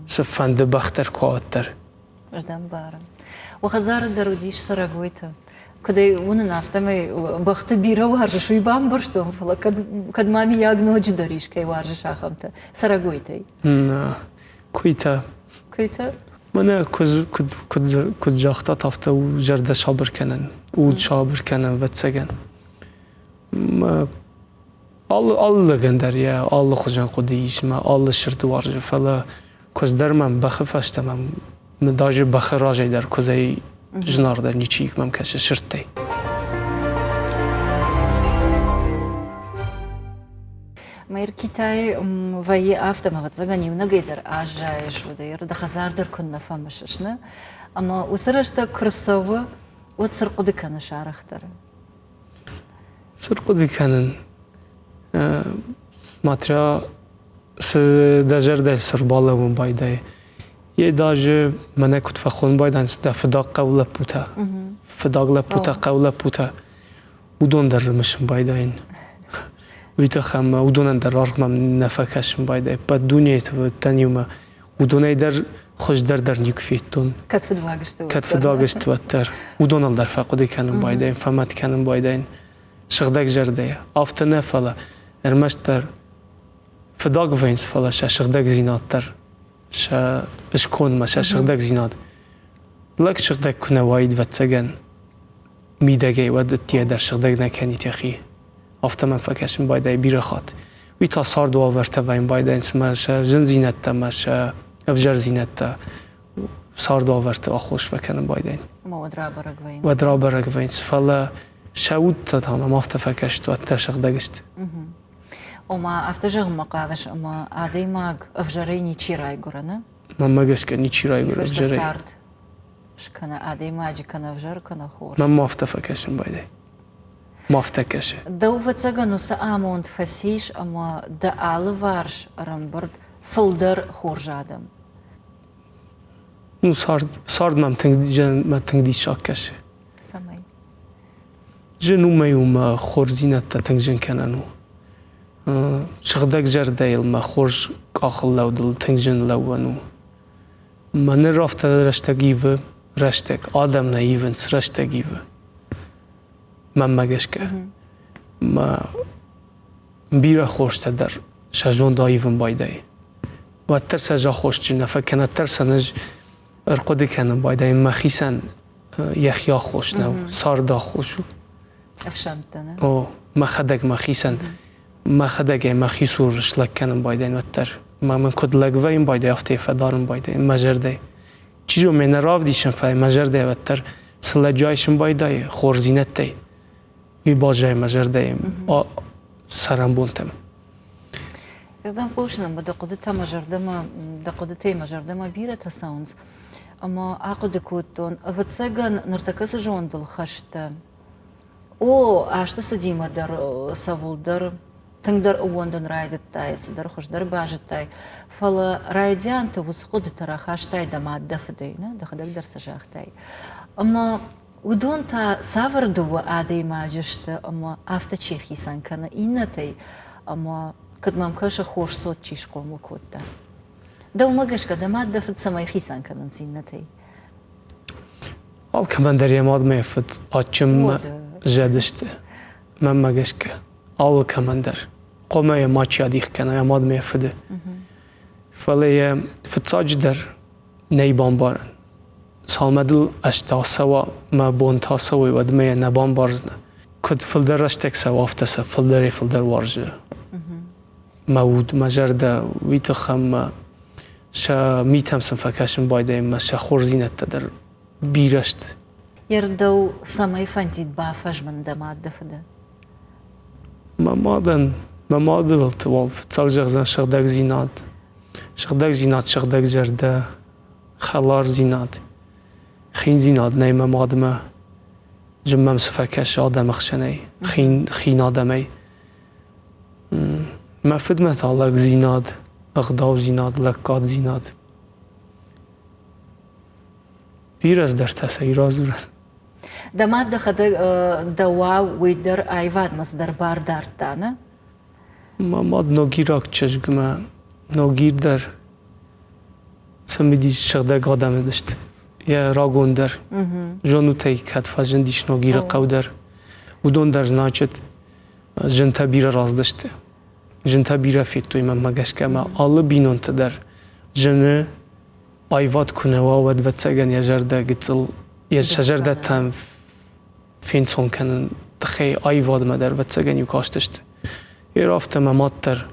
Цыфӕнды бӕх дӕр куы уӕддӕр. Ӕз дӕм барын. Уӕ хӕдзары дӕр уыдис цӕрӕгойтӕ. Куыд ӕй уынын, афтӕмӕй бӕхты бирӕ уарзыс, уый бамбӕрстон, фӕлӕ кӕд, кӕд ма миййаг ноджыдӕр искӕй уарзыс ахӕмтӕ цӕрӕгойтӕй? Куыйтӕ. Куыйтӕ? Мӕнӕ куыдз куыд, куыд, куыд загътат, афтӕ у зӕрдӕ сабыр кӕнӕн, уд сабыр кӕнӕн, ӕвӕццӕгӕн. Алы, алы лӕгӕн дӕр йӕ алы хуызӕн хъуыды ис мӕ алы сырды уарзы, фӕлӕ куыдз дӕр мӕм бӕхы фӕстӕ мӕм даже бӕхы разӕй дӕр куыдзӕй зынаргъдӕр ничи мӕм кӕсы сырдтӕй. Китайы вӕййы афтӕ, ӕмӕ ӕвӕццӕгӕн иунӕгӕй дӕр аззайыс, уӕдӕ дӕ хӕдзар дӕр куыннӕ фӕмысыс, нӕ? Ӕмӕ уыцы рӕстӕг куы рцӕуы, уӕд цы рхъуыды кӕныс арӕхдӕр? Цы рхъуыды кӕнын? Смотря цы дӕ зӕрдӕйы цы рбалӕууын байдайы. Е даже мӕнӕ куыд фӕхонын байдайынц дӕ фыдаг хъӕу лӕппутӕ. Фыдаг лӕппутӕ, хъӕу лӕппутӕ. Уыдон дӕр рымысын байдайын. Уый тыххӕй ӕмӕ уыдонӕн дӕр аргъ мӕм нӕ фӕкӕсын байдайы. Ӕппӕт дунейы уыдтӕн иумӕ. Уыдонӕй дӕр хуыздӕр дӕр никуы федтон. Кӕд фыдуаг сты, уӕддӕр. Кӕд фыдуаг сты, уӕддӕр. Уыдоныл дӕр фӕхъуыды кӕнын байдайын, фӕмӕт кӕнын байдайын. Сыгъдӕг зӕрдӕйӕ. Афтӕ нӕ, фӕлӕ ӕрмӕстдӕр фыдаг вӕййынц, фӕлӕ сӕ сыгъдӕгдзинад дӕр, сӕ скондмӕ, сӕ сыгъдӕгдзинад. Лӕг сыгъдӕг куы нӕ уаид, ӕвӕццӕгӕн, мидӕгӕй, уӕд ӕддейӕ дӕр сыгъдӕг нӕ кӕнид йӕхи. Афтӕ мӕм фӕкӕсын байдайы бирӕ хатт. Уый та царды уавӕртӕ вӕййын байдайынц мӕ сӕ зындзинӕдтӕ мӕ сӕ ӕвзӕрдзинӕдтӕ царды уавӕрты аххос фӕкӕнын байдайын. Ӕмӕ уӕд рабӕрӕг вӕййынц. Уӕд рабӕрӕг вӕййынц, фӕлӕ сӕ удтӕ та мӕм афтӕ фӕкӕсты, уӕддӕр сыгъдӕг сты. Ома, афтӕ зӕгъынмӕ хъавыс, ӕмӕ адӕймаг ӕвзӕрӕй ничи райгуыры, нӕ? Мӕнмӕ гӕсгӕ ничи райгуыры ӕвзӕрӕй. Цард скӕна адӕймаджы кӕнӕ ӕвзӕр, кӕнӕ хорз. Мӕнмӕ афтӕ фӕкӕсын байдайы. Ма афтӕ кӕсы. Дӕу ӕвӕццӕгӕн уыцы амонд фӕцис ӕмӕ дӕ алыварс ӕрӕмбырд фылдӕр хорз адӕм. Ну, цард, цард мӕм тынг, мӕ тынг диссаг кӕсы. Цӕмӕй? Зын уымӕй у мӕ хорздзинӕдтӕ тынг зын кӕнӕн у. Сыгъдӕг зӕрдӕйыл мӕ хорз къахыл лӕудыл тынг зын лӕууӕн у. Мӕ ныр афтӕ рӕстӕг ивы, рӕстӕг. Адӕм нӕ ивынц, рӕстӕг ивы. Мӕнмӕ гӕсгӕ. Мӕ бирӕ хорзтӕ дӕр сӕ зонд аивын байдайы. Уӕддӕр сӕ ӕз аххосджын нӕ фӕкӕнӕддӕр сӕ ӕз ӕрхъуыды кӕнын байдайын мӕхицӕн йӕхи аххос нӕу, царды аххос у. Ӕфсӕнттӕ, нӕ? О, мӕхӕдӕг мӕхицӕн, мӕхӕдӕг ӕй мӕхи цур слӕг кӕнын байдайын уӕддӕр. Мӕ мын куыд лӕг вӕййын байдайы, афтӕ йӕ фӕдарын байдайын мӕ зӕрдӕйы. Чи зоны, мӕ нӕ равдисын, фӕлӕ мӕ зӕрдӕйы уӕддӕр цы лӕджы айсын байдайы хорздзинӕдтӕй, уый баззайы мӕ зӕрдӕйы цӕрӕнбонтӕм. Ирдӕм хъусын ӕмӕ дӕ хъуыдытӕ мӕ зӕрдӕмӕ, дӕ хъуыдытӕй мӕ зӕрдӕмӕ бирӕтӕ цӕуынц. Ӕмӕ ахъуыды кодтон, ӕвӕццӕгӕн, ныртӕккӕ цы зондыл хӕст дӕ, о, азты цыдимӕ дӕр цӕуылдӕр тынгдӕр ӕууӕндын райдыдтай, цыдӕр хуыздӕр базыдтай, фӕлӕ райдианты уыцы хъуыдытӕ рахастай дӕ мад дӕ фыдӕй, нӕ, дӕхӕдӕг дӕр сӕ загътай. Ӕмӕ уыдон та цавӕр дыууӕ адӕймаджы сты ӕмӕ афтӕ чи хицӕн кӕны иннӕтӕй, ӕмӕ куыд мӕм кӕсы, хорз цот чи схъомыл кодта. Дӕумӕ гӕсгӕ дӕ мад дӕ фыд цӕмӕй хицӕн кӕнынц иннӕтӕй? Алкӕмӕн дӕр йӕ мад мӕ йӕ фыд адджынмӕ зӕд сты. Мӕнмӕ гӕсгӕ, алкӕмӕн дӕр. Хъуамӕ йӕ мачи адих кӕна йӕ мад мӕ йӕ фыды. Фӕлӕ йӕ фыццаджыдӕр нӕй бамбарӕн. Цалмӕ дыл азтӕ ацӕуа, мӕ бонтӕ ацӕуой, уӕдмӕ йӕ нӕ бамбардзынӕ. Куыд фылдӕр рӕстӕг цӕуы, афтӕ сӕ фылдӕрӕй-фылдӕр уарзы. Мӕ уд, мӕ зӕрдӕ, уый тыххӕй мӕ сӕ митӕм сын фӕкӕсын байдайын мӕ сӕ хорздзинӕдтӕ дӕр бирӕ сты. Ердӕу цӕмӕй фӕндид бафӕзмын дӕ мад дӕ фыды? Мӕ мадӕн, мӕ мады уал фыццаг зӕгъдзӕн сыгъдӕгдзинад. Сыгъдӕгдзинад, сыгъдӕг зӕрдӕ, хӕлардзинад, хиндзинад нӕй мӕ мадмӕ. Зын мӕм цы фӕкӕсы адӕмы хсӕнӕй, хин, хин адӕмӕй. Мӕ фыдмӕ та лӕгдзинад, ӕгъдаудзинад, лӕггаддзинад. Бирӕ цыдӕртӕ сӕ радзурӕн. Дӕ мад дӕхӕдӕг дӕуау уый дӕр аивадмӕ цыдӕр бар дардта, нӕ? Мӕ мад ногираг чызгмӕ Ногир дӕр цымыдис сыгъдӕг адӕм уыдысты. Йӕ рагон дӕр. Зонут ӕй, кӕд фӕзындис Ногиры хъӕу дӕр. Уыдон дӕр, значит, зынтӕ бирӕ раздысты. Зынтӕ бирӕ федтой мӕнмӕ гӕсгӕ ӕмӕ алы бинонты дӕр зыны аивад куы нӕ уа, уӕд, ӕвӕццӕгӕн, йӕ зӕрдӕ гыццыл, йӕ сӕ зӕрдӕтӕм фенцон кӕнын тыххӕй аивадмӕ дӕр, ӕвӕццӕгӕн, иу кастысты. Йе афтӕ мӕ мад дӕр,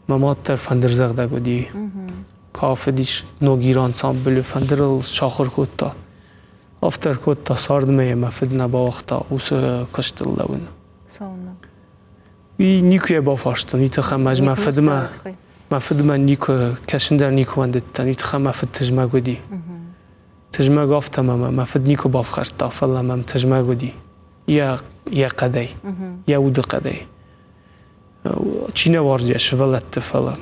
мӕ мад дӕр фӕндырдзӕгъдӕг уыди. Кафыдис Ногир ансамблы, фӕндырыл сахуыр кодта. Афтӕ ӕркодта цардмӕ йӕ мӕ фыд нӕ бауагъта уыцы куыстыл лӕууын. Цӕуылнӕ? Уый никуы йӕ бафарстон, уый тыххӕй ӕмӕ ӕз мӕ фыдмӕ мӕ фыдмӕ никуы кӕсын дӕр никуы уӕндыдтӕн, уый тыххӕй мӕ фыд тызмӕг уыди. Тызмӕг афтӕ мӕ мӕ фыд никуы бафхӕрдта, фӕлӕ мӕм тызмӕг уыди йӕ йӕ хъӕдӕй, йӕ уды хъӕдӕй. Чи нӕ уарзы йӕ сывӕллӕтты, фӕлӕ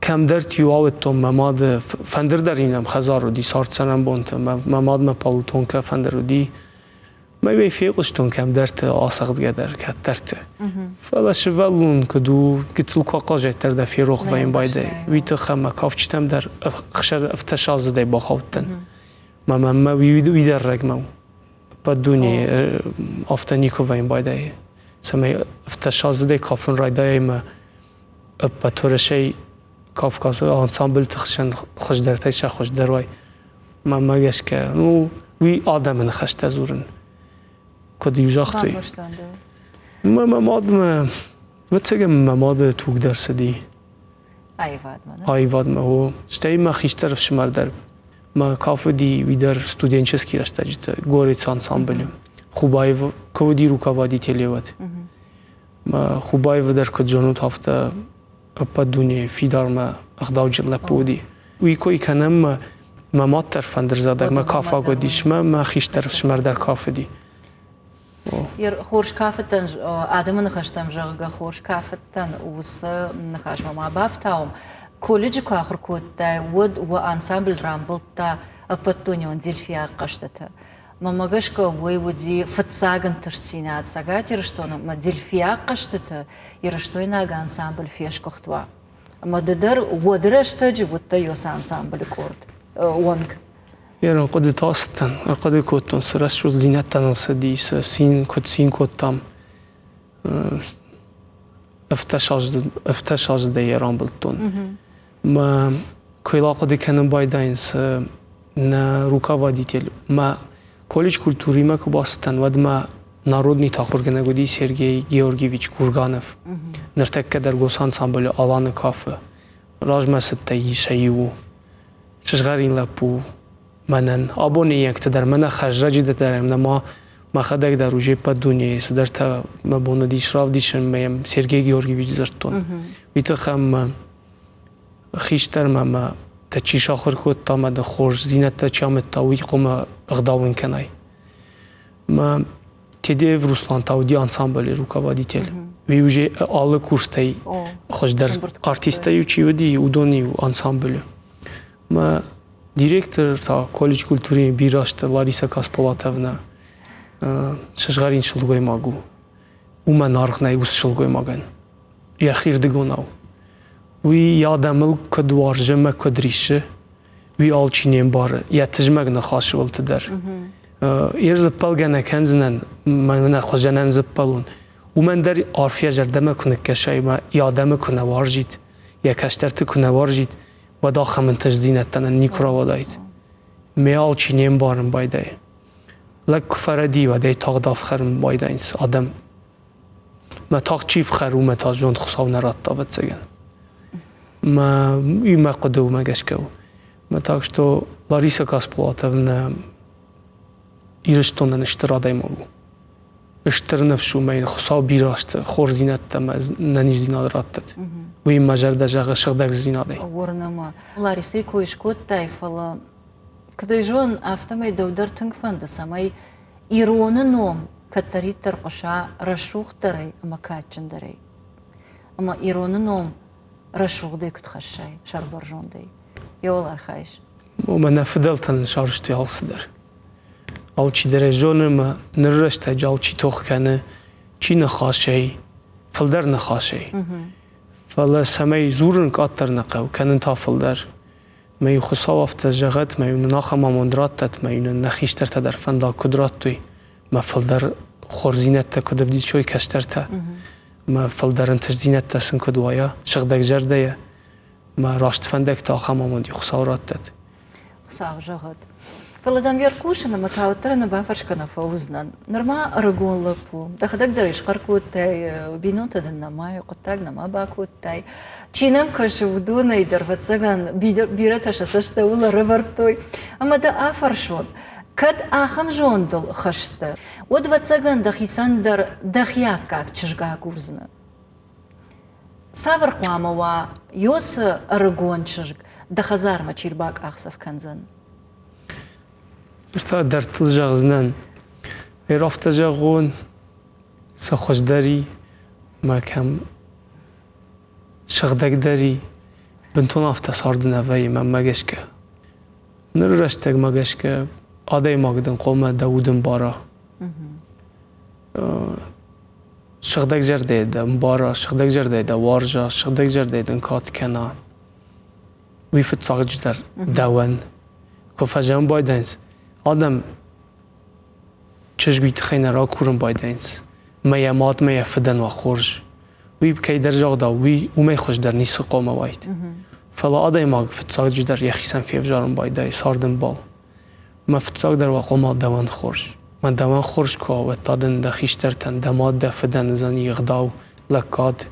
кӕмдӕрты-иу ауыдтон мӕ мады фӕндыр дӕр ин ӕм хӕдзар уыди цард-цӕрӕнбонты. Мӕ мадмӕ полутонкӕ фӕндыр уыди. Мӕ фехъуыстон кӕмдӕрты ацӕгъдгӕ дӕр кӕддӕрты. Фӕлӕ сывӕллон куыд у, гыццыл куы ахъазӕд дӕр дӕ ферох вӕййын байдайы. Уый тыххӕй мӕ кафджытӕм дӕр ӕхсӕрӕфтӕсаздзыдӕй бахаудтӕн. Мӕ мӕ уый дӕр рӕгмӕ у. Ӕппӕт дунейы афтӕ никуы вӕййын байдайы. Цӕмӕй ӕфтӕсаздзыдӕй кафын райдайай мӕ ӕппӕт Уӕрӕсейы Кавказы ансамбльты хсӕн хуыздӕртӕй сӕ хуыздӕр уай. Мӕнмӕ гӕсгӕ, ну, уый адӕмы ныхӕстӕ дзурын. Куыд-иу загътой. Мӕ мӕ мадмӕ, ӕвӕццӕгӕн, мӕ мады туг дӕр цыди. Аивадмӕ, нӕ? Аивадмӕ, о. Стӕй мӕ хистӕр ӕфсымӕр дӕр. Мӕ кафыди уый дӕр студенческий рӕстӕджыты горец ансамблы. Хубаев куы уыди руководитель уӕд. Мӕ Хубаевы дӕр куыд зонут, афтӕ ӕппӕт дунейы фидармӕ ӕгъдауджын лӕппу уыди. Уый кой кӕнӕм мӕ мӕ мад дӕр фӕндырзадаг, мӕ кафаг уыдис, мӕ мӕ хистӕр ӕфсымӕр дӕр кафыди. Хорз кафыдтӕн, адӕмы ныхӕстӕм зӕгъгӕ, хорз кафыдтӕн, уыцы ныхасмӕ ма бафтауӕм. Колледжы куы ахуыр кодтай, уӕд уӕ ансамбль рамбылдта ӕппӕтдунеон дельфиаг хъӕзтыты. Мӕнмӕ гӕсгӕ, уый уыди фыццаг ӕнтыстдзинад Цӕгат Ирыстоны ӕмӕ дельфиаг хъӕзтыты ирыстойнаг ансамбль фесгуыхт уа. Ӕмӕ ды дӕр уӕды рӕстӕджы уыдтӕ Йосы ансамблы къорд уӕнг. Ерын хъуыдытӕ ацыдтӕн, ӕрхъуыды кодтон, цы рӕсугъддзинӕдтӕ ныл цыди, цы цин, куыд цин кодтам. Ӕфтӕсаздзыдӕй йӕ рамбылдтон. Мӕ куы йыл ахъуыды кӕнын байдайынц нӕ руководитель, мӕ колледж культурӕимӕ куы бацыдтӕн, уӕд мӕ народный ахуыргӕнӕг уыди Сергей Георгиевич Курганов. Ныртӕккӕ дӕр госансамблы Аланы кафы. Размӕ цыдтӕй сӕ иу у. Сызгъӕрин лӕппу мӕнӕн. Абоны йӕнгты дӕр мӕнӕ хӕрзӕджы дӕр нӕма мӕхӕдӕг дӕр уже ӕппӕт дунейы цыдӕртӕ мӕ бон уыдис равдисын мӕ йӕм Сергей Георгиевич дзырдтон. Уый тыххӕй мӕ хистӕрмӕ мӕ дӕ чи сахуыр кодта мӕ дӕ хорздзинӕдтӕ чи амыдта, уый хъуамӕ ӕгъдау ын кӕнай. Мӕ Тедеев Руслан та уыди ансамблы руководитель. Уый уже алы курстӕй хуыздӕр артисттӕ-иу чи уыди, уыдон-иу ансамблы. Мӕ директор та колледж культурӕйы бирӕ азты Лариса Касполатовна сызгъӕрин сылгоймаг у. Уымӕн аргъ нӕй уыцы сылгоймагӕн. Йӕхирдыгонау. Уый йӕ адӕмыл куыд уарзы ӕмӕ куыд риссы, уый алчи не мбары, йӕ тызмӕг ныхасы уылты дӕр. Ир дзыппӕлгӕ нӕ кӕндзынӕн, мӕнӕ хуызӕнӕн дзыппӕлон. Уымӕн дӕр арф йӕ зӕрдӕмӕ куы ныккӕсай ӕмӕ йӕ адӕмы куы нӕ уарзид, йӕ кӕстӕрты куы нӕ уарзид, уӕд ахӕм ӕнтыстдзинӕдтӕ нын никуы рауадаид. Ме алчи не мбарын байдайы. Лӕг куы фӕрӕдийы, уӕд ӕй тагъд ӕфхӕрын байдайынц адӕм. Мӕ тагъд чи фхӕры, уымӕ та зонд Хуыцау нӕ радта, ӕвӕццӕгӕн. Мӕ уый мӕ хъуыды уымӕ гӕсгӕ у. Мӕ так что Лариса Касполатовна Ирыстонӕн стыр адӕймаг у. Стыр ныфс у мӕ йын Хуыцау бирӕ азты хорздзинӕдтӕ ӕмӕ нӕниздзинад раттӕд. Уый мӕ зӕрдӕ зӕгъы сыгъдӕгдзинадӕй. Уырны мӕ. Ларисӕйы кой скодтай, фӕлӕ куыд ӕй зонын, афтӕмӕй дӕу дӕр тынг фӕнды, цӕмӕй ироны ном кӕддӕриддӕр хъуыса рӕсугъддӕрӕй ӕмӕ кадджындӕрӕй. Ӕмӕ ироны ном рӕсугъдӕй куыд хӕссай, сӕрбӕрзондӕй. Йӕуыл архайыс? Омӕ нӕ фыдӕлтӕн сарӕзтой алцыдӕр. Алчидӕр ӕй зоны ӕмӕ ныры рӕстӕджы алчи тох кӕны чи ныхасӕй, фылдӕр ныхасӕй. Фӕлӕ цӕмӕй дзурын къаддӕр нӕ хъӕуы, кӕнын та фылдӕр. Мӕ-иу Хуыцау афтӕ зӕгъӕд, мӕ-иу нын ахӕм амонд раттӕд, мӕ-иу нын нӕ хистӕртӕ дӕр фӕндаг куыд радтой, мӕ фылдӕр хорздзинӕдтӕ куыд ӕвдисой кӕстӕртӕ, мӕ фылдӕр ӕнтыстдзинӕдтӕ сын куыд уайа сыгъдӕгзӕрдӕйӕ, мӕ раст фӕндӕгтӕ ахӕм амонд Хуыцау раттӕд. Хуыцау зӕгъӕд. Фӕлӕ дӕм йе рхъусын ӕмӕ та уӕддӕр ӕнӕ бафӕрсгӕ нӕ фӕуыдзынӕн. Нырма ӕрыгон лӕппу, дӕхӕдӕг дӕр ӕй схъӕр кодтай, бинонтӕ дын нӕма, хъуыддаг нӕма бакодтай. Чи нӕм кӕсы, уыдонӕй дӕр, ӕвӕццӕгӕн, бирӕтӕ сӕ цӕст дӕуыл ӕрӕвӕрдтой. Ӕмӕ дӕ афӕрсон. Кӕд ахӕм зондыл хӕст дӕ, уӕд, ӕвӕццӕгӕн, дӕхицӕн дӕр дӕхи аккаг чызг агурдзынӕ. Цавӕр хъуамӕ уа Йосы ӕрыгон чызг, дӕ хӕдзармӕ чи рбакъахдзӕф кӕндзӕн? Ныр та дӕрдтыл зӕгъдзынӕн. Ӕр афтӕ зӕгъон, цы хуыздӕр и, мӕ кӕм сыгъдӕгдӕр и, бынтон афтӕ царды нӕ вӕййы мӕнмӕ гӕсгӕ. Ныр рӕстӕгмӕ гӕсгӕ адӕймаг дын хъуамӕ дӕ уд ӕмбара. Сыгъдӕг зӕрдӕйӕ дӕ ӕмбара, сыгъдӕг зӕрдӕйӕ дӕ уарза, сыгъдӕг зӕрдӕйӕ дын кад кӕна. Уый фыццаджыдӕр дӕуӕн. Куы фӕзӕгъын байдайынц, адӕм чызг уый тыххӕй нӕ ракурын байдайынц, мӕ йӕ мад мӕ йӕ фыдӕн уа хорз. Уый кӕйдӕр загъдау, уый уымӕй хуыздӕр ницы хъуамӕ уаид. Фӕлӕ адӕймаг фыццаджыдӕр йӕхицӕн февзарын байдайы цардӕмбал. Мӕ фыццагдӕр уа хъуамӕ дӕуӕн хорз. Мӕ дӕуӕн хорз куы уа, уӕд та дын дӕ хистӕртӕн, дӕ мад, дӕ фыдӕн уыдзӕни ӕгъдау, лӕггад.